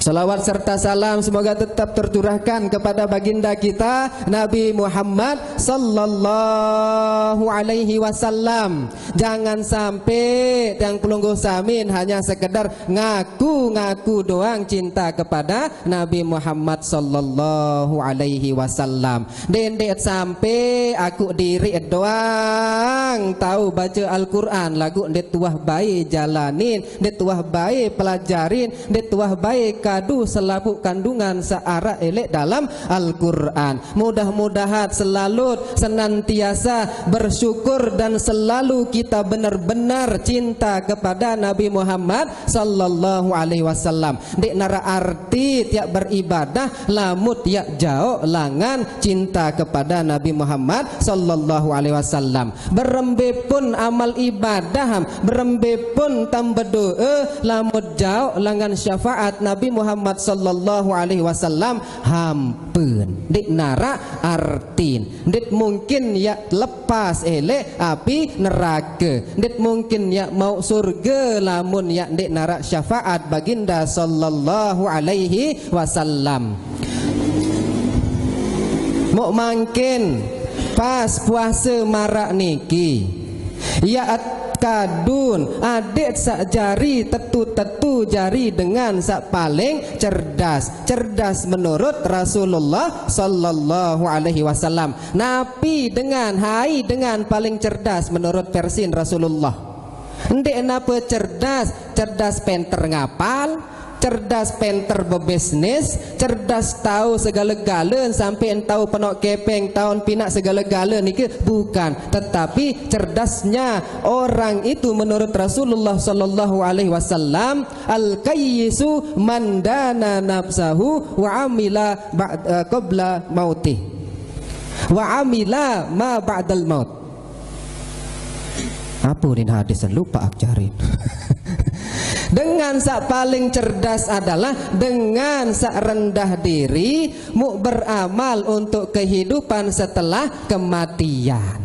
Salawat serta salam semoga tetap tercurahkan kepada baginda kita Nabi Muhammad sallallahu alaihi wasallam. Jangan sampai tiang pelungguh samin hanya sekedar ngaku-ngaku doang cinta kepada Nabi Muhammad sallallahu alaihi wasallam. Ndeq sampai aku diriq doang tao bace Al-Qur'an, laguq ndeq tuah bae jalanin, ndeq tuah bae pelajarin, ndeq tuah bae kadu selapuq kandungan saq araq eleq dalem Al-Qur'an. Mudah-mudahan selalu senantiasa bersyukur dan selalu kita benar-benar cinta kepada Nabi Muhammad sallallahu alaihi wasallam. Ndeq naraq arti tiaq beribadah lamun tiaq jaoq langan cinta kepada Nabi Muhammad sallallahu alaihi wasallam. Berembe pun amal ibadah, berembe pun tambe doe, lamun jaoq langan syafaat Nabi Muhammad sallallahu alaihi wasallam, hampen. Ndeq naraq artin. Ndeq mungkin yaq lepas eleq api nerake. Ndeq mungkin yaq mauq surge lamun yaq ndeq naraq syafaat baginda sallallahu alaihi wasallam. Muq mangkin pas puase maraq niki, yaq kadun adeq saq jari tetu-tetu jari dengan saq paling cerdas. Cerdas menurut Rasulullah sallallahu alaihi wasallam. Napi dengan, hai dengan paling cerdas menurut versi Rasulullah? Ndeq nape cerdas, cerdas penter ngapal, cerdas penter bebisnis, cerdas tao segale-gale sampai tao penoq kepeng, tao pinaq segale-gale niki bukan, tetapi cerdasnya orang itu menurut Rasulullah sallallahu alaihi wasallam, al-kayyisu man dana nafsahu wa amila ba'd-, eh, qabla mautih. Wa amila ma ba'dal maut. Apa nin hadis lupa akjarin. Dengan saq paling cerdas adalah dengan saq rendah diri, muq beramal untuk kehidupan setelah kematian.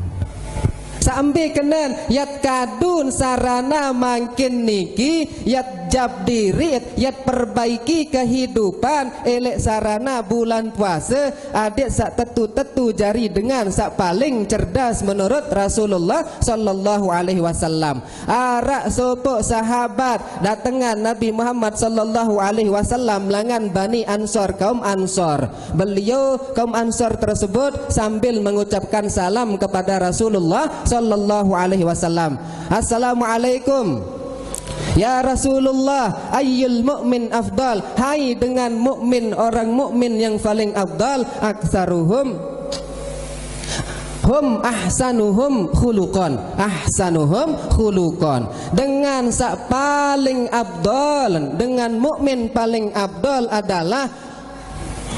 Sambe kenen, yat kadun sarana mangkin niki, yat jap diriq, yat perbaiki kehidupan, eleq sarana bulan puase, adeq saq tetu-tetu jari dengan saq paling cerdas menurut Rasulullah sallallahu alaihi wasallam. Araq sopoq sahabat datengan Nabi Muhammad sallallahu alaihi wasallam langan Bani Ansor, kaum Ansor. Beliau, kaum Ansor tersebut, sambil mengucapkan salam kepada Rasulullah sallallahu alaihi wasallam. "Assalamualaikum. Ya Rasulullah, ayyul mu'min afdal?" Hai dengan mukmin, orang mukmin yang paling afdal, aktsaruhum hum ahsanuhum khuluqan. Ahsanuhum khuluqan. Dengan saq paling afdal, dengan mukmin paling afdal adalah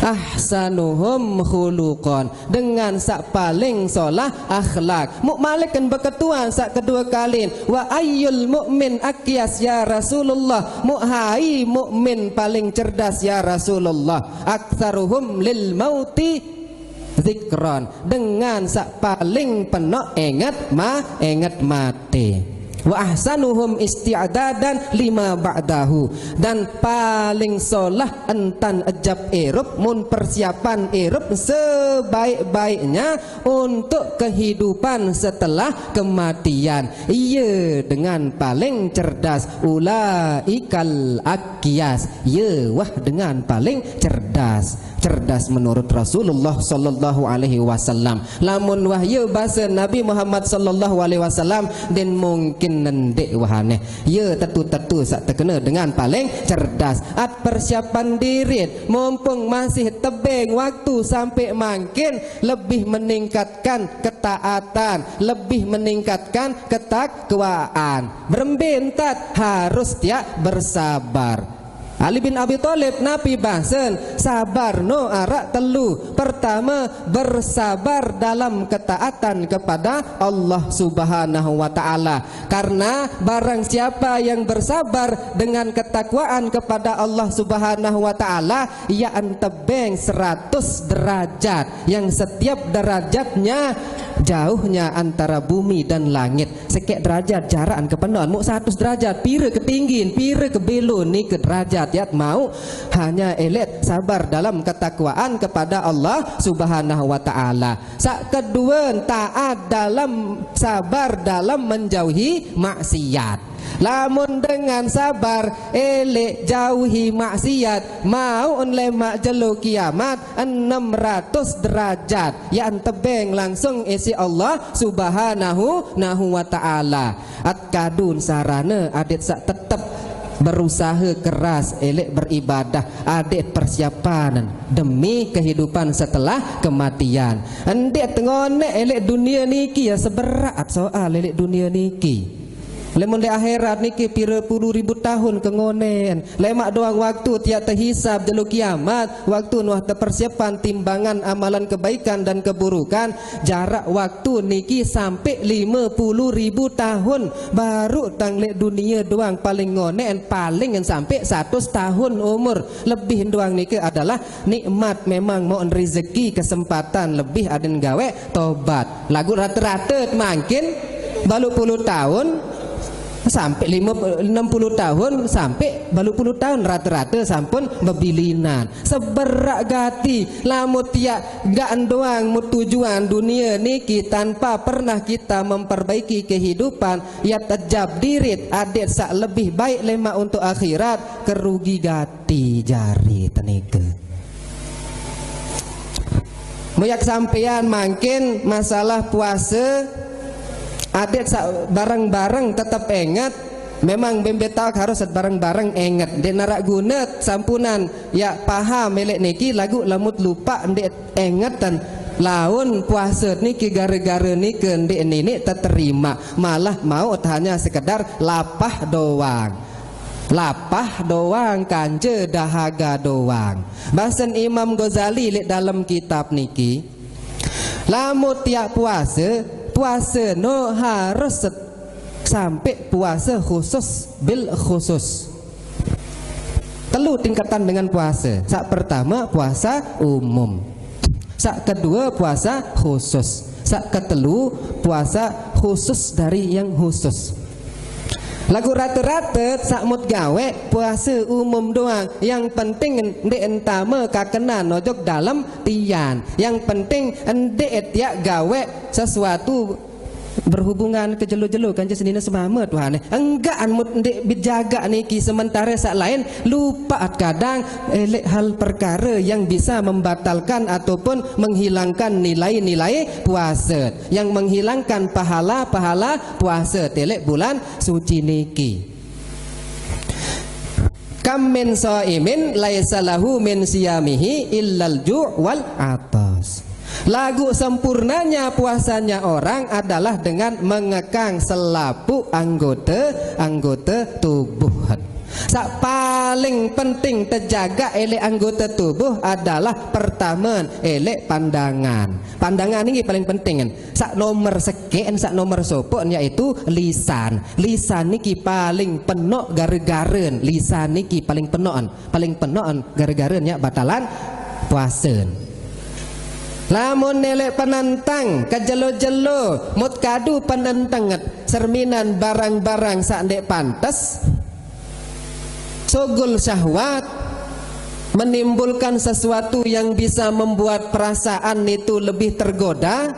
ahsanuhum khuluqan, dengan saq paling solah akhlak. Muq malikin beketuan saq kedue kalin, "Wa ayyul mu'min akyas ya Rasulullah?" Muq hai mukmin paling cerdas ya Rasulullah? "Aktsaruhum lil mauti zikron," dengan saq paling penoq enget ma-, enget mate. "Wa ahsanuhum isti'dadan lima ba'dahu," dan paling solah entan ejap irup, mun persiapan irup sebaik-baiknya untuk kehidupan setelah kematian. Ie dengan paling cerdas, ulaikal akyas. Ie wah dengan paling cerdas. Cerdas menurut Rasulullah sallallahu alaihi wasallam. Lamun wah ie base Nabi Muhammad sallallahu alaihi wasallam, ndeqn mungkin ndeq wahane. Ie tetu-tetu saq tekene dengan paling cerdas. At persiapan diriq, mumpung masih tebeng waktu sampai mangkin, lebih meningkatkan ketaatan, lebih meningkatkan ketakwaan. Berembe entat? Harus tiaq bersabar. Ali bin Abi Thalib napi basen, sabar no araq telu. Pertame, bersabar dalam ketaatan kepada Allah Subhanahu wa Ta'ala. Karena barang siapa yang bersabar dengan ketakwaan kepada Allah Subhanahu wa Ta'ala, ie entebeng seratus derajat, yang setiap derajatnya jauhnya antara bumi dan langit. Sekeq derajat jaraqn kepenoqn, muq seratus derajat, pire ketinggiin, pire kebelon nike derajat. Tiat mau hanya elit sabar dalam ketakwaan kepada Allah Subhanahu wa Ta'ala. Sak kedua, taat dalam sabar dalam menjauhi maksiat. Lamun dengan sabar elit jauhi maksiat, mau lemak jelo kiamat enam ratus derajat yang tebeng langsung isi Allah Subhanahu nahu wa Ta'ala. At kadun sarana adik sak tetep berusaha keras elek beribadah, adik persiapan demi kehidupan setelah kematian. Endik tengonek elek dunia niki ya seberat soal elek dunia niki. Lemon di akhirat niki pira puluh ribu tahun kengonen. Lemak doang waktu tiak terhisab jelu kiamat. Waktu nuah terpersiapan timbangan amalan kebaikan dan keburukan, jarak waktu niki sampai lima puluh ribu tahun. Baru tang lek dunia doang paling ngonen, paling sampai seratus tahun umur. Lebih doang niki adalah nikmat, memang mau rezeki kesempatan lebih aden gawe tobat. Lagu rata-rata mangkin balu puluh tahun sampai lima, enam puluh tahun sampai balu puluh tahun rata-rata sampun bebilinan. Seberak gati, lamun tiak gak endoang mu tujuan dunia niki tanpa pernah kita memperbaiki kehidupan, ya tejab dirit adik sak lebih baik lemak untuk akhirat, kerugi gati jari tenike. Muyak sampean mangkin masalah puasa, adik sak bareng-bareng tetap ingat. Memang bembetak harus bareng-bareng ingat. Dek narak guna sampunan ya paham elek niki lagu lamut lupa ndek ingetan laun puasa niki gara-gara niki ndek nini terterima, malah mau hanya sekedar lapah doang. Lapah doang, kanja dahaga doang. Bahasan Imam Ghazali lek dalam kitab niki, lamun tiak puasa, puasa no harus set- sampai puasa khusus bil khusus. Telu tingkatan dengan puasa. Sak pertama puasa umum. Sak kedua puasa khusus. Sak ketelu puasa khusus dari yang khusus. Lagu rata-rata sak mut gawe puasa umum doang. Yang penting ndek entama kakenan ojok dalam tian. Yang penting ndek tiak gawe sesuatu berhubungan ke jelo-jelo kan senina semama Tuhan. Enggak anmut ndek bijaga niki sementara sak lain lupa kadang elek hal perkara yang bisa membatalkan ataupun menghilangkan nilai-nilai puasa, yang menghilangkan pahala-pahala puasa telek bulan suci niki. Kam min shaimin laisa lahu min siyamihi illal ju' wal atas. Lagu sempurnanya puasanya orang adalah dengan mengekang selapu anggota-anggota tubuh. Sak paling penting terjaga elek anggota tubuh adalah pertama elek pandangan. Pandangan ini paling penting. Sak nomor seken, sak nomor sopok yaitu lisan. Lisan niki paling penok gara-garen. Lisan niki paling penokan, paling penokan gara-garen ya batalan puasen. Lamun nelek penentang kejelo-jelo mut kadu penentang nget serminan barang-barang sak ndek pantes, sogol syahwat, menimbulkan sesuatu yang bisa membuat perasaan itu lebih tergoda,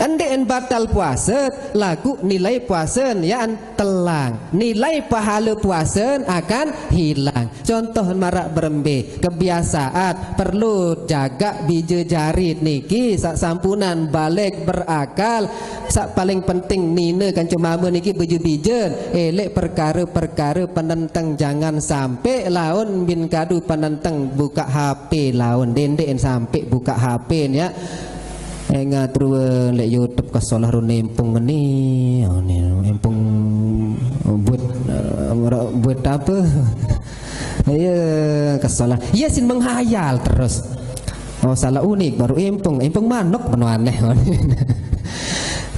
endek en batal puasa, lagu nilai puasa yan telang, nilai pahala puasa akan hilang. Contoh marak berembe, kebiasaan perlu jaga bija jari niki sak sampunan balik berakal. Sak paling penting nina kan cuma niki bija-bija elek perkara-perkara penenteng, jangan sampai laun bin kadu penenteng buka H P laun dendek sampai buka H P ya. Engat ruen lek YouTube kesolah run empung ni. Oh, ni empung buat, eh, buat apa? Iya, kesolah. Iya sin menghayal terus. Oh, salah unik baru empung. Empung manuk penuh aneh.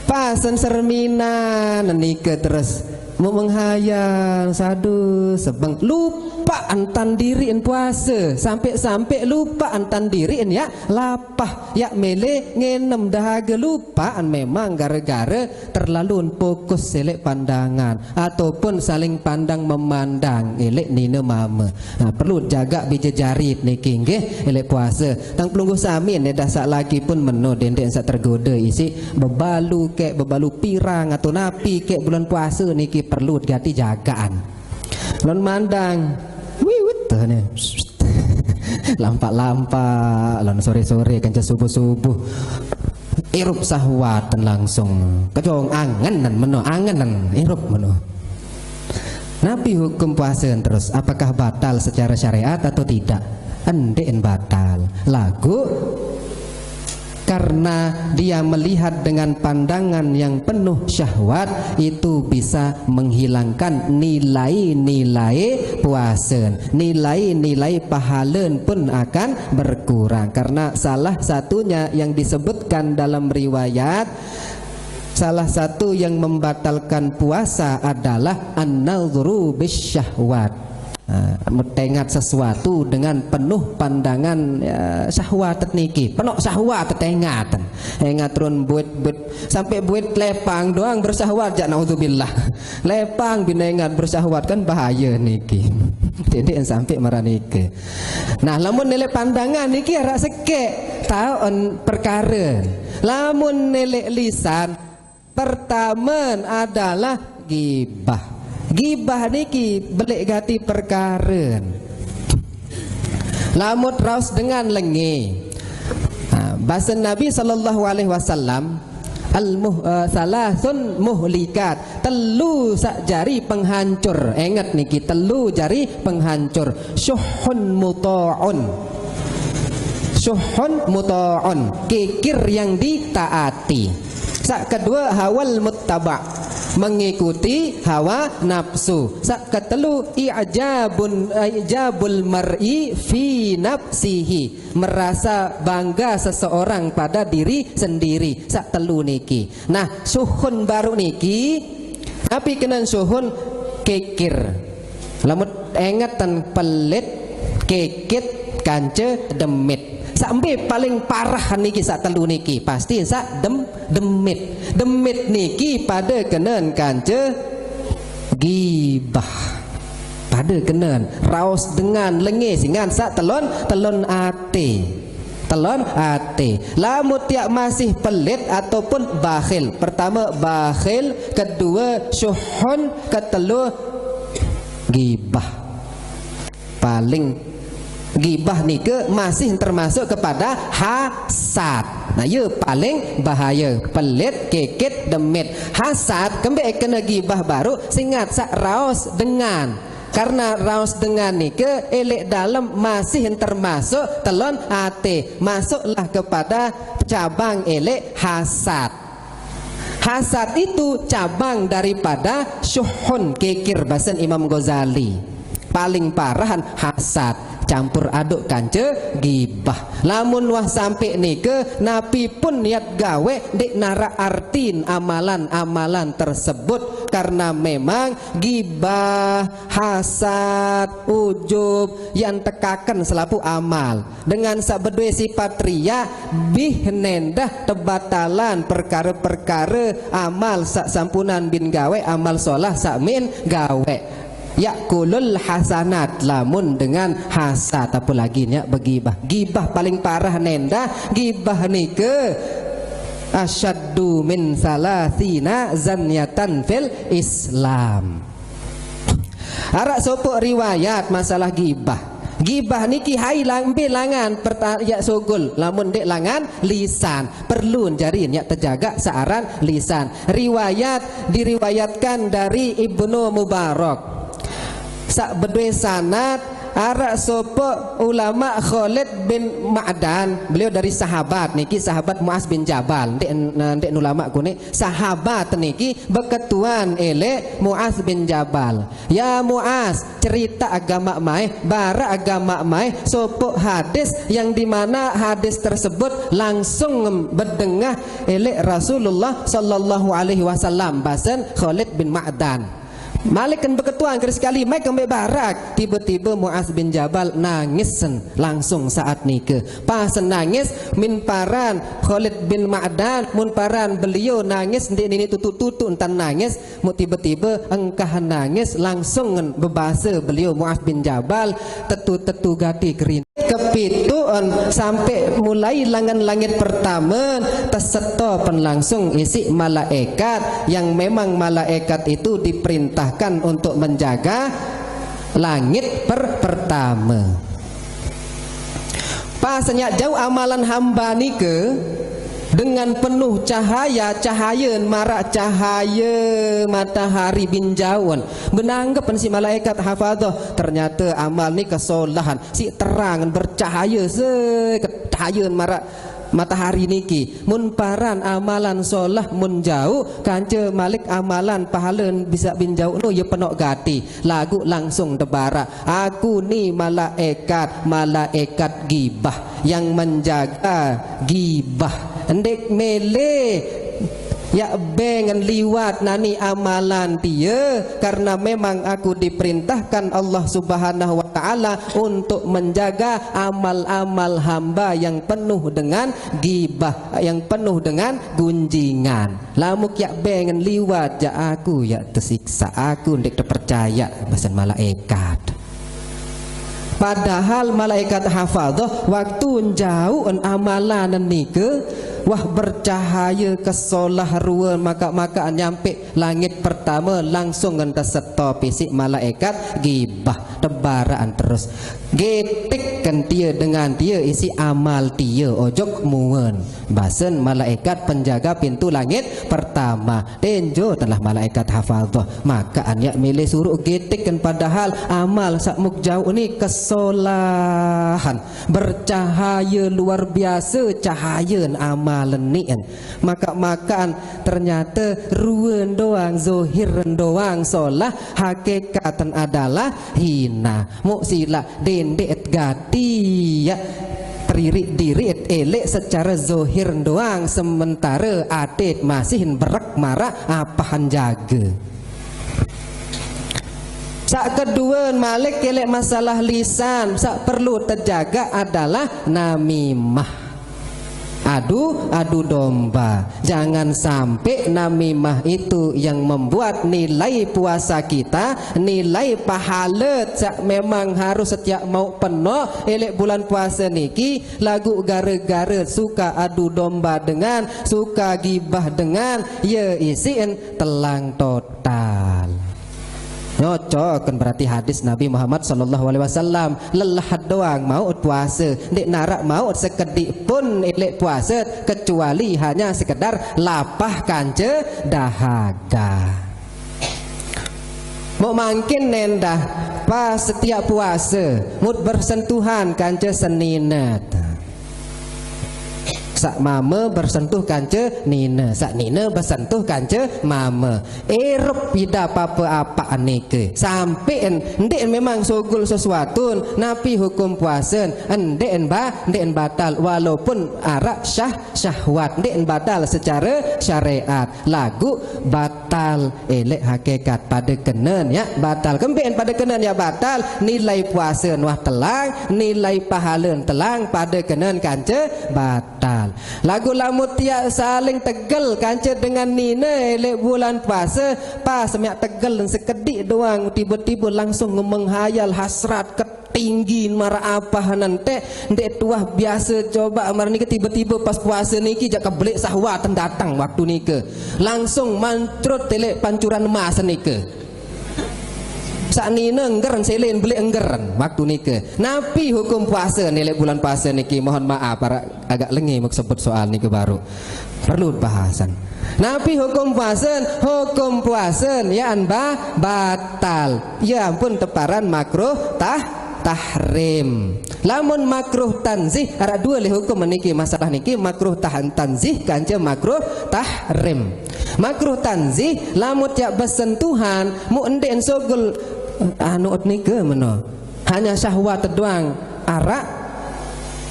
Pasen serminan nike terus. Mau menghayal, sadu sebeng, lupa entan diriin puasa, sampai-sampai lupa entan diriin ya lapah, ya mele ngenem dahaga, lupaan memang gara-gara terlalu fokus elek pandangan ataupun saling pandang memandang elek nina mama. Nah, perlu jaga bija jari niki nggih, elek puasa. Tang pelungguh sami nedah sak lagi pun meno dendek sak tergoda isi bebalu kek, bebalu pirang atau napi kek bulan puasa niki perlu gati jagaan. Lon mandang, wiwit tuh nih. Lampak-lampak, lon sore-sore kanca subuh-subuh. Irup sahwat langsung. Kejong angenan meno, angenan irup meno. Napi hukum puasa terus? Apakah batal secara syariat atau tidak? Endekin batal. Lagu karena dia melihat dengan pandangan yang penuh syahwat, itu bisa menghilangkan nilai-nilai puasa. Nilai-nilai pahalen pun akan berkurang. Karena salah satunya yang disebutkan dalam riwayat, salah satu yang membatalkan puasa adalah an-nazru bisyahwat. Nah, metengat sesuatu dengan penuh pandangan, ya, syahwat niki. Penuh syahwat tengatan. Engat run buit, buit, sampai buit lepang doang bersyahwat jak, naudzubillah. Lepang binengat bersyahwat kan bahaya niki. Jadi sampai marah niki. Nah, lamun nilai pandangan niki arak sekek taun perkara. Lamun nilai lisan, pertama adalah gibah. Gibah niki belik gati perkara. Lamut raus dengan lenge. Ha, basa Nabi sallallahu alaihi wasallam, al muh, uh, salasun muhlikat. Telu sak jari penghancur. Engat niki, telu jari penghancur. Syuhun muta'un. Syuhun muta'un. Kikir yang ditaati. Sak kedua, hawal muttaba, mengikuti hawa nafsu. Sak ketelu, i'jabun, i'jabul mar'i fi nafsihi, merasa bangga seseorang pada diri sendiri. Sak telu niki. Nah, suhun baru niki, tapi kenen suhun kikir. Lamun engetan pelit, kikit, kanca, demit. Sampai paling parah niki sak telu niki, pasti sak dem, demit. Demit niki pada kenen kanca gibah. Pada kenen raus dengan lenge singan sak telon, telon ate. Telon ate. Lamun tiak masih pelit ataupun bakhil. Pertama bakhil, kedua syuhun, ketelu gibah. Paling gibah nike masih termasuk kepada hasad. Nah, ya paling bahaya, pelit, kikit, demit. Hasad kembe kena gibah baru, singat sak raus dengan. Karena raus dengan nike elek dalam masih termasuk telon ate, masuklah kepada cabang elek hasad. Hasad itu cabang daripada syuhun, kikir, basen Imam Ghazali. Paling parahan hasad, campur aduk kanca gibah. Lamun wah sampai nike, napi pun niat gawe, dek narak artin amalan-amalan tersebut, karena memang gibah, hasad, ujub yang tekaken selapu amal. Dengan sak bedue sifat riya, bih nendah tebatalan perkara-perkara amal sak sampunan bin gawe, amal solah sak min gawe. Yakulul hasanat, lamun dengan hasad, apalagi nya begibah. Gibah paling parah nendah, gibah nike asyaddu min salasina zanyatan fil Islam. Arak sopok riwayat masalah gibah. Gibah niki hai lang, embe langan perta-, ya sogol, lamun dek langan lisan. Perlu jari nya tejaga searan lisan. Riwayat diriwayatkan dari Ibnu Mubarak. Sak bedue sanad, arak sopok ulama Khalid bin Ma'dan. Beliau dari sahabat niki, sahabat Muaz bin Jabal. Dek, dek ulama kune. Sahabat niki beketuan elek Muaz bin Jabal. Ya Muaz, cerita agama maeh, bara agama maeh, sopok hadis yang dimana hadis tersebut langsung bedengah elek Rasulullah sallallahu alaihi wasallam, basen Khalid bin Ma'dan. Malik kan beketuan kali sekali, mai kembali barak. Tiba-tiba Muaz bin Jabal nangis sen langsung saat nike. Pas nangis, min paran Khalid bin Ma'dan, mun paran beliau nangis, ndik nini tutu-tutu entan nangis, mu tiba-tiba engkah nangis, langsung ngen bebasa beliau Muaz bin Jabal, tetu-tetu gati kerindu. Kepituan sampai mulai langan langit pertama, teseto pen langsung isi malaikat yang memang malaikat itu diperintahkan untuk menjaga langit per pertama. Pas nyak jauh amalan hamba nike dengan penuh cahaya, cahaya marak cahaya matahari bin jauh. Benanggep si malaikat hafadhah, ternyata amal ni kesolahan, si terang bercahaya se cahaya marak matahari niki. Mun paran amalan solah mun jauh, kanca malik amalan pahala bisa bin jauh no ya penok gati. Lagu langsung tebara. Aku ni malaikat, malaikat gibah yang menjaga gibah. Ndik mele yak bengen liwat nani amalan tia, karena memang aku diperintahkan Allah Subhanahu wa Ta'ala untuk menjaga amal-amal hamba yang penuh dengan gibah, yang penuh dengan gunjingan. Lamuk yak bengen liwat jak aku, yak tesiksa aku, ndik terpercaya, pesan malaikat. Padahal malaikat hafadhah waktu jauh en amalan nike, wah bercahaya kesolah rua maka-makaan nyampe langit pertama langsung ngen teseto pisik malaikat gibah tebaraan terus. Getik kan tia dengan tia isi amal tia ojok muen. Basen malaikat penjaga pintu langit pertama. Tenjo telah malaikat hafadhah. Maka anyak milih suruh getik kan padahal amal sakmuk jauh ni kesolahan. Bercahaya luar biasa cahaya amal ni en. Maka-makaan ternyata ruen doang, zohir doang solah, hakikatan adalah hina. Muk sila dendek gati ya. Teririk diri elek secara zohir doang, sementara atit masih berek marak apahan jaga. Sak kedua malik elek masalah lisan, sak perlu terjaga adalah namimah. Adu, adu domba. Jangan sampai namimah itu yang membuat nilai puasa kita, nilai pahala sak memang harus setiap mau penuh elek bulan puasa niki, lagu gara-gara suka adu domba dengan, suka gibah dengan, ya isin telang total. Nyocok kan berarti hadis Nabi Muhammad sallallahu alaihi wasallam, lelah doang mau puasa, ndik narak mau sekedik pun elek puasa kecuali hanya sekedar lapah kanca dahaga. Mau mangkin nendah pas setiap puasa, mut bersentuhan kanca seninet. Sak mama bersentuh kanca nina, sak nina bersentuh kanca mama. Erup ida papa apa nike. Sampai en, ndik memang sogul sesuatu, napi hukum puasa, ndik ba, ndik batal, walaupun arak syah, syahwat, ndik batal secara syariat. Lagu batal elek hakikat pada kenen ya batal. Kempen pada kenen ya batal, nilai puasa nuah telang, nilai pahala telang pada kenen kanca batal. Lagu lamun tiak saling tegel kanca dengan nina elek bulan puasa, pas miak tegel dan sekedik doang tiba-tiba langsung menghayal hasrat ke tinggi marah apa nanti, ndek tuah biasa coba marah niki tiba-tiba pas puasa niki jak kebelik sahwat datang waktu nika. Langsung mantrut telek pancuran emas nika. Sak nina enggeran selen belik enggeran waktu nika. Napi hukum puasa nelek bulan puasa niki? Mohon maaf para agak lengi mau sebut soal nika baru. Perlu bahasan. Napi hukum puasa? Hukum puasa ya anba batal. Ya ampun teparan makruh tah tahrim. Lamun makruh tanzih, ada dua leh hukum niki masalah niki, makruh tahan tanzih kanca makruh tahrim. Makruh tanzih lamun tiap bersentuhan mu endek sogel anu ot nika meno. Hanya syahwat doang arak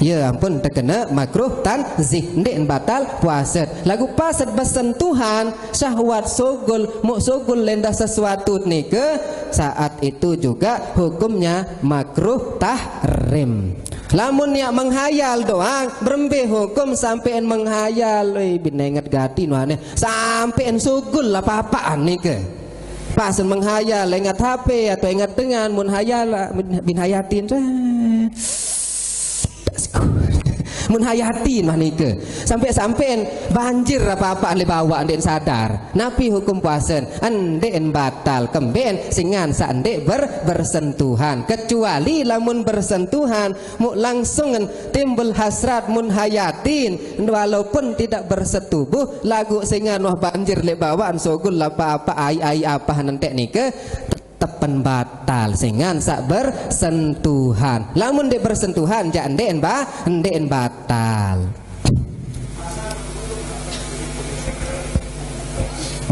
Ya ampun, tekena makruh tanzih, ndeq batal puase. Laguq pas bersentuhan syahwat sugul, muk sugul lendah sesuatu nike, saat itu juga hukumnya makruh tahrim. Lamun yak menghayal doang, berembe hukum sampean menghayal, "Oi, bin enget gati nuane," sampean sugul apa-apaan nike. Pas menghayal, ingat H P atau ingat dengan, mun hayal, bin hayatin. Mun hayatin mah nike. Sampai-sampean banjir apa-apa le bawa ndeq sadar. Napi hukum puasen? Ndeq batal kemben singan saq ndeq ber-, bersentuhan. Kecuali lamun bersentuhan, muk langsung timbul hasrat mun hayatin, walaupun tidak bersetubuh, laguq singan wah banjir leq bawaq sugul apa-apa, ai-ai apa nenteq nike, tetepen batal singan saq bersentuhan. Lamun ndeq bersentuhan, jaq ndeq ba-, ndeq batal.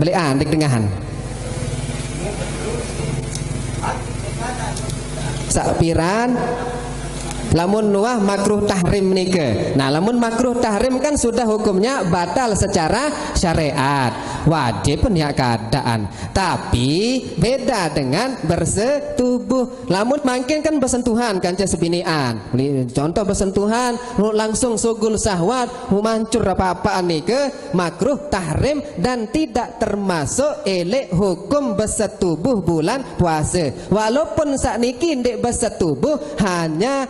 Beleqan, ndeq dengahan. Saq piran? Lamun nuah makruh tahrim nike. Nah, lamun makruh tahrim kan sudah hukumnya batal secara syariat. Wajib pun ya keadaan. Tapi beda dengan bersetubuh. Lamun mangkin kan bersentuhan kance sebinian. Ni contoh bersentuhan, langsung sugul syahwat, mancur apa-apaan nike, makruh tahrim dan tidak termasuk elek hukum bersetubuh bulan puase. Walaupun saq niki ndeq bersetubuh, hanya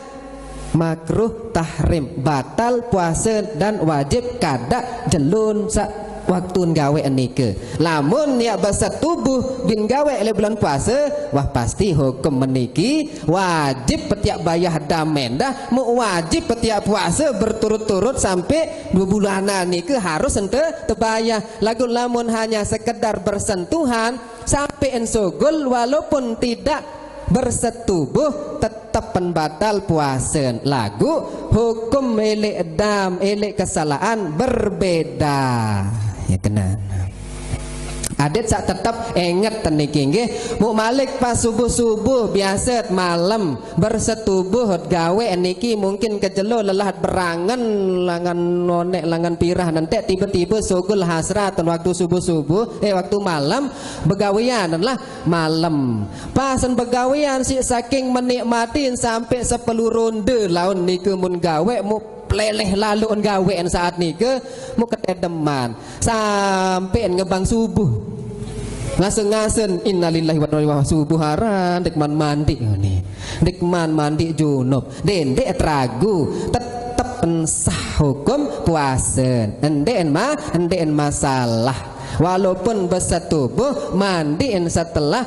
makruh tahrim, batal puase dan wajib kadaq jelun saq waktun gaweq nike. Lamun yaq bersetubuh bin gaweq leq bulan puase, wah pasti hukum meniki wajib petiak bayah dam endah, muk wajib petiak puase berturut-turut sampai dua bulanan nike harus ente tebayah. Laguq lamun hanya sekedar bersentuhan, sampai ensugul walaupun tidak bersetubuh, tetepen batal puase. Laguq hukum elek dam, elek kesalahan berbeda. Ya kena. Adeq saq tetep enget niki nggih. Muk malik pas subuh-subuh, biase malem bersetubuh gaweq niki mungkin kejelo lelah berangen langan noneq langan pirah nenteq tibe-tibe sugul hasrat waktu subuh-subuh, eh, waktu malem begawean lah malem. Pasen begawean siq saking menikmatin sampai sepelu ronde laun nike mun gaweq muk peleleh laluq gaweq saat nike muk ketedeman. Sampean ngebang subuh. Ngasen-ngasen, "Innalillahi wa inna ilaihi raji'un." Subuh aran, ndeqman mandi ngene. Ndeqman mandi junub. Dendeq teragu, tetep ensah hukum puasen. Ndeqen ma-, ndeqen masalah. Walaupun besetubuh, mandiin setelah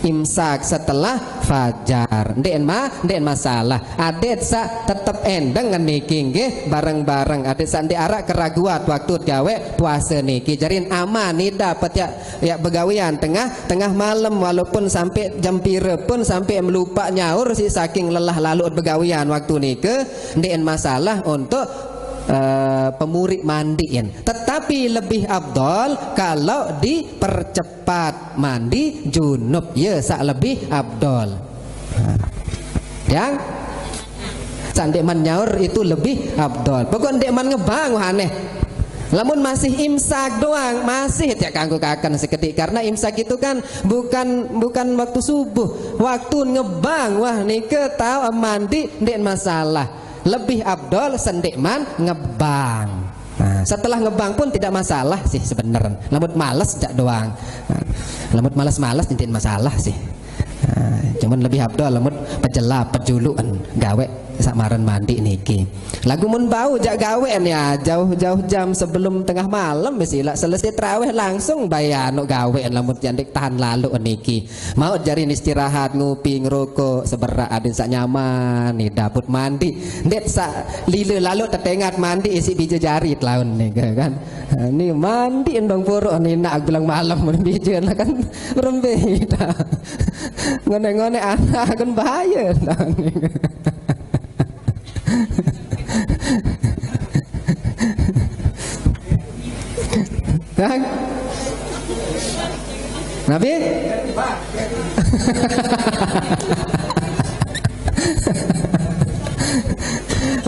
imsak setelah fajar. Ndeqen ma-, ndeqen masalah. Adeq saq tetep endeng niki nggih bareng-bareng. Adeq saq ndeq araq keraguan waktu gaweq puase niki. Jarin aman ida petiak yaq begawean tengah, tengah malem, walaupun sampai jam pire pun sampai melupaq nyaur siq saking lelah laluq begawean waktu nike, ndeqen masalah untuk, eh, pemuriq mandiin. Tetapi lebih afdol kalau dipercepat. Pat mandi junub, ye, saq lebih afdol. Nah. Yang saq ndeqman nyaur itu lebih afdol. Pokok ndeqman ngebang, wah aneh. Lamun masih imsak doang, masih tiak kanggo kaken seketik. Karena imsak itu kan bukan, bukan waktu subuh. Waktu ngebang, wah nike tau mandi, ndeq masalah. Lebih afdol sendeqman ngebang. Nah, setelah ngebang pun tidak masalah sih sebenernya. Lamun males jaq doang. Nah, lamun males-males ndeqen masalah sih. Nah, cuman lebih afdol lamun pejelap, pejulukan gaweq saq maren mandi niki. Laguq mun bau jaq gaweqan ya jauh-jauh jam sebelum tengah malam wis ilaq selesai terawih langsung bae anu gaweqan lamun jaq ndeq tahan laluq niki. Mauq jarin istirahat, ngupi, ngerokok, seberaq adeq saq nyaman, ni dapet mandi. Ndeq saq lile laluq tetengat mandi isiq bije jari telaun ni kan. Ni mandi endong poroq ni nak bilang malam bije lah kan. Berembe dah. Ngoneq-ngoneq anak kan bahaya dah. Kan? Napi?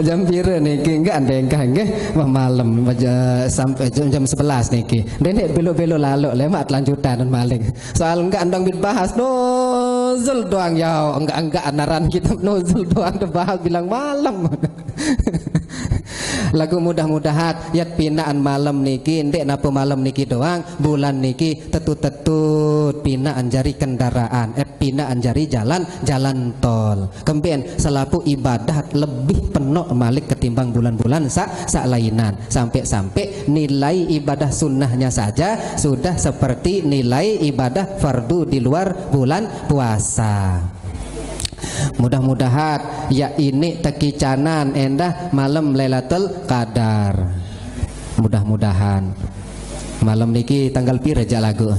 Jam pira niki? Enggak, ndengkah nggih. Wah, malam aja sampai jam, jam sebelas niki. Ndenek belo-belo lalu lemak lanjutan malih. Soal enggak ndang bit bahas nuzul doang ya. Enggak-enggak anaran kitab nuzul doang dibahas bilang malam. Lagu mudah-mudahan yat pinaan malam niki, ndek napa malam niki doang, bulan niki tetut-tetut pinaan jari kendaraan, eh, pinaan jari jalan, jalan tol. Kemben selaku ibadah lebih penok malik ketimbang bulan-bulan sa, sak lainan. Sampai-sampai nilai ibadah sunnahnya saja sudah seperti nilai ibadah fardu di luar bulan puasa. Mudah-mudahan ya ini tekicanan endah malam Lailatul Qadar. Mudah-mudahan. Malam niki tanggal pira jak lagu?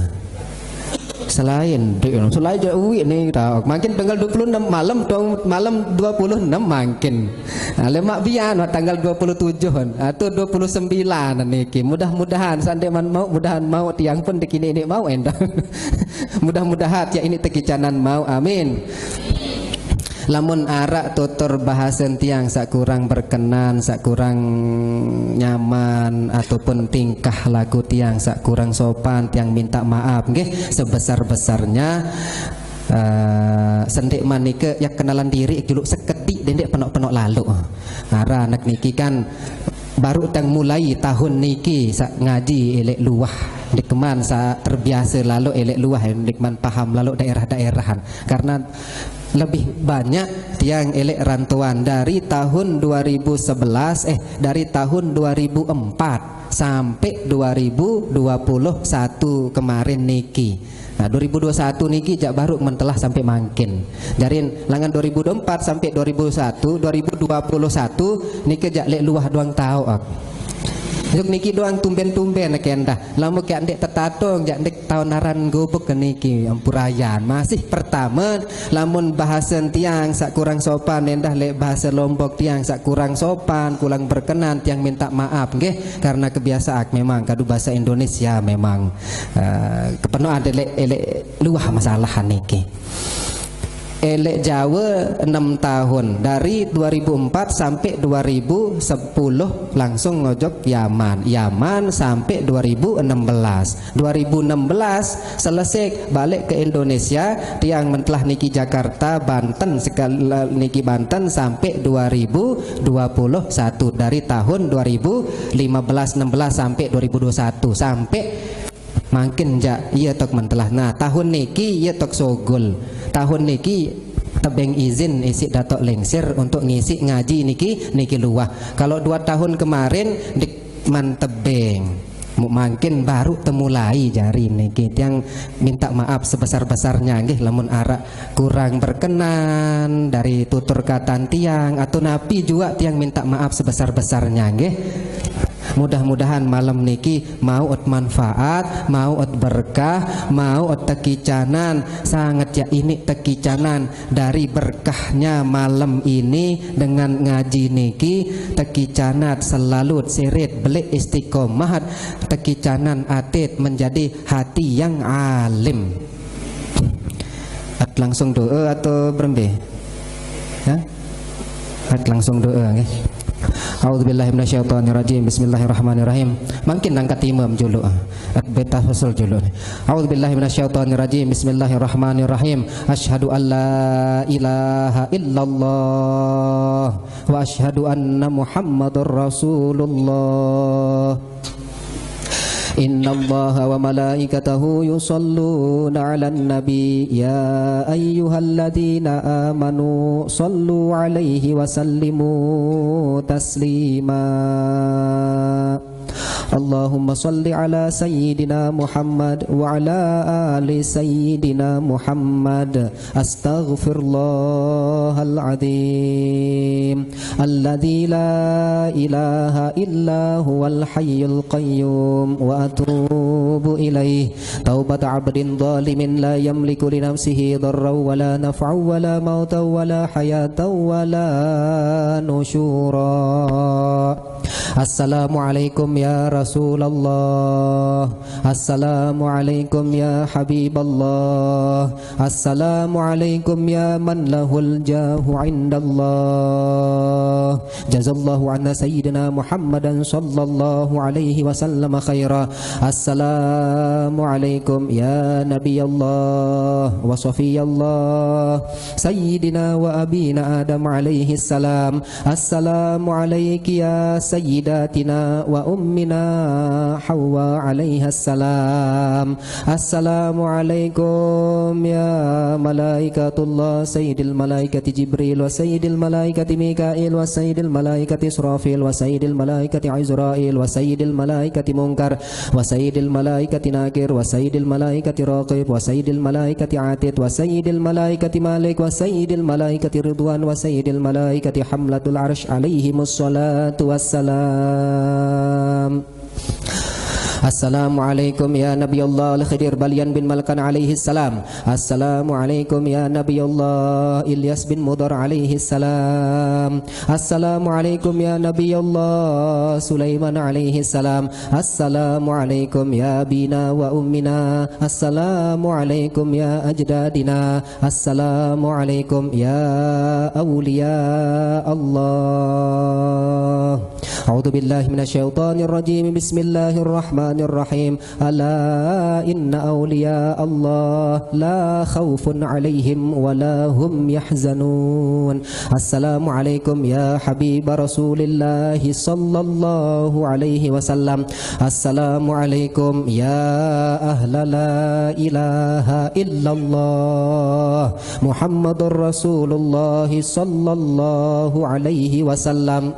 Selain, selain jak uwi nih, tau. Makin tanggal dua puluh enam malam, dong, malam dua puluh enam makin. Nah, lemak bian, wah, tanggal dua puluh tujuh kan. Atau dua puluh sembilan niki. Mudah-mudahan, sandai man mau, mudahan mau, tiang pun dikini ini mau endah. Mudah-mudahan ya ini tekicanan mau. Amin. Lamun arak tutur bahasan tiang sak kurang berkenan, sak kurang nyaman, ataupun tingkah laku tiang sak kurang sopan, tiang minta maaf nggih sebesar-besarnya. Eh, sendik manika ya kenalan diri dulu sekedik, dendek penok-penok lalu. Ara anak niki kan baru tang mulai tahun niki sak ngaji elek luah. Dikman sa terbiasa lalu elek luah, dikman paham lalu daerah-daerahan. Karena lebih banyak tiang elek rantauan dari tahun dua ribu sebelas, eh, dari tahun dua ribu empat sampai dua ribu dua puluh satu kemarin niki. Nah, dua ribu dua puluh satu niki jak baru mentelah sampai mangkin. Jarin langan dua ribu dua puluh empat sampai dua ribu satu, dua ribu dua puluh satu niki jak lek luah doang tau ak. Juk niki doang tumben-tumben kendah. Lamun kayak ndek tetatong, jak ndek tahun aran gubuk ke niki, ampurayan. Masih pertama, lamun bahasan tiang sak kurang sopan, endah lek bahasa Lombok tiang sak kurang sopan, kurang berkenan, tiang minta maaf, nggih, karena kebiasaan memang kadu bahasa Indonesia memang, eh, kepenuh ada lek, elek luah masalah niki. Elek Jawa enam tahun, dari dua ribu empat sampai dua ribu sepuluh langsung ngojok Yaman. Yaman sampai dua ribu enam belas. Dua ribu enam belas selesai balik ke Indonesia, tiang mentelah niki Jakarta, Banten sekali niki Banten sampai dua ribu dua puluh satu, dari tahun dua ribu lima belas enam belas sampai dua ribu dua puluh satu, sampai mangkin jak iya tok mentelah. Nah, tahun niki iya tok sogol. Tahun niki tebeng izin isi Datok Lengsir untuk ngisi ngaji niki, niki luah. Kalau dua tahun kemarin dik man tebeng. Mu-, mangkin baru temulai jari niki. Tiang minta maaf sebesar-besarnya nggih lamun arak kurang berkenan dari tutur katan tiang atau napi juga tiang minta maaf sebesar-besarnya nggih. Mudah-mudahan malam niki mau ot manfaat, mau ot berkah, mau ot tekicanan. Sangat ya ini tekicanan dari berkahnya malam ini dengan ngaji niki, tekicanat selalu sirit belik istiqomah, tekicanan atit menjadi hati yang alim. At langsung doa atau berembe? Ya? At langsung doa nggih. A'udzubillahi minasyaitonirrajim. Bismillahirrahmanirrahim. Mangkin angkat imam julu. At beta husul julu. A'udzubillahi minasyaitonirrajim. Bismillahirrahmanirrahim. Asyhadu an la ilaha illallah wa asyhadu anna Muhammadar Rasulullah. Innallaha wa malaikatahu yusalluna 'alan nabi, ya ayyuhalladzina amanu sallu 'alaihi wa sallimu taslima. Allahumma salli ala sayyidina Muhammad wa ala ali sayyidina Muhammad. Astaghfirullahal azim alladzi la ilaha illa huwal hayyul qayyum wa atubu ilaih. Taubat abdin zalimin la yamliku li nafsihi darran wa la naf'an wa la mautan wa la hayatan wa la nusyura. السلام عليكم يا رسول الله. السلام عليكم يا حبيب الله. السلام عليكم يا من له الجاه عند الله. جزى الله عنا سيدنا محمدا صلى الله عليه وسلم خيرا. السلام عليكم يا نبي الله وصفي الله سيدنا وأبينا آدم عليه السلام. السلام عليك يا سيداتنا وأمنا حواء عليها السلام. السلام عليكم يا ملائكة الله، سيد الملائكة جبريل وسيد الملائكة ميكائيل وسيد الملائكة إسرافيل وسيد الملائكة عزرائيل وسيد الملائكة منكر وسيد الملائكة ناكر وسيد الملائكة راقب وسيد الملائكة عاتد وسيد الملائكة مالك وسيد الملائكة رضوان وسيد الملائكة حملة العرش عليهم الصلاة والسلام. السلام عليكم يا نبي الله الخضر بليان بن ملكان عليه السلام. السلام عليكم يا نبي الله إلياس بن مضر عليه السلام. السلام عليكم يا نبي الله سليمان عليه السلام. السلام عليكم يا أبينا وأمنا. السلام عليكم يا أجدادنا. السلام عليكم يا أولياء الله. أعوذ بالله من الشيطان الرجيم. بسم الله الرحمن الرحيم. ألا إن أولياء الله لا خوف عليهم ولا هم يحزنون. السلام عليكم يا حبيب رسول الله صلى الله عليه وسلم. السلام عليكم يا أهل لا إله إلا الله محمد رسول الله صلى الله عليه وسلم.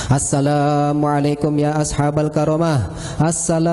السلام عليكم يا أصحاب الكرامة. السلام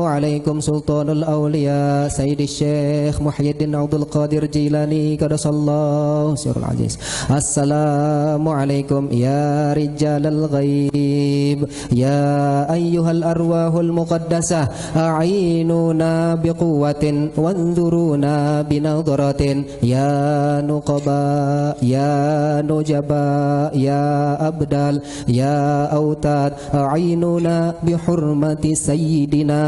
عليكم سلطان الأولياء سيد الشيخ محي الدين عبد القادر جيلاني قدس الله سره العزيز. السلام عليكم يا رجال الغيب، يا أيها الأرواح المقدسة، أعينونا بقوة وانظرونا بنظرة، يا نقباء، يا نجباء، يا أبدال، يا أوتاد، أعينونا بحرمة سيدنا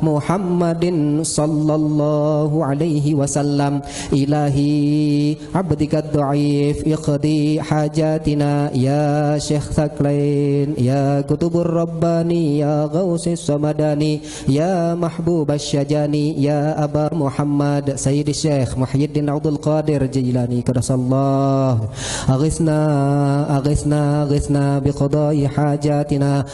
محمد صلى الله عليه وسلم. إلهي، عبدك الضعيف، اقض حاجاتنا يا شيخ ثقلين، يا قطب الرباني، يا غوث الصمداني، يا محبوب الشجاني، يا أبا محمد سيد الشيخ محي الدين عبد القادر جيلاني قدس الله. أغثنا، أغثنا، أغثنا بقضاء حاجاتنا.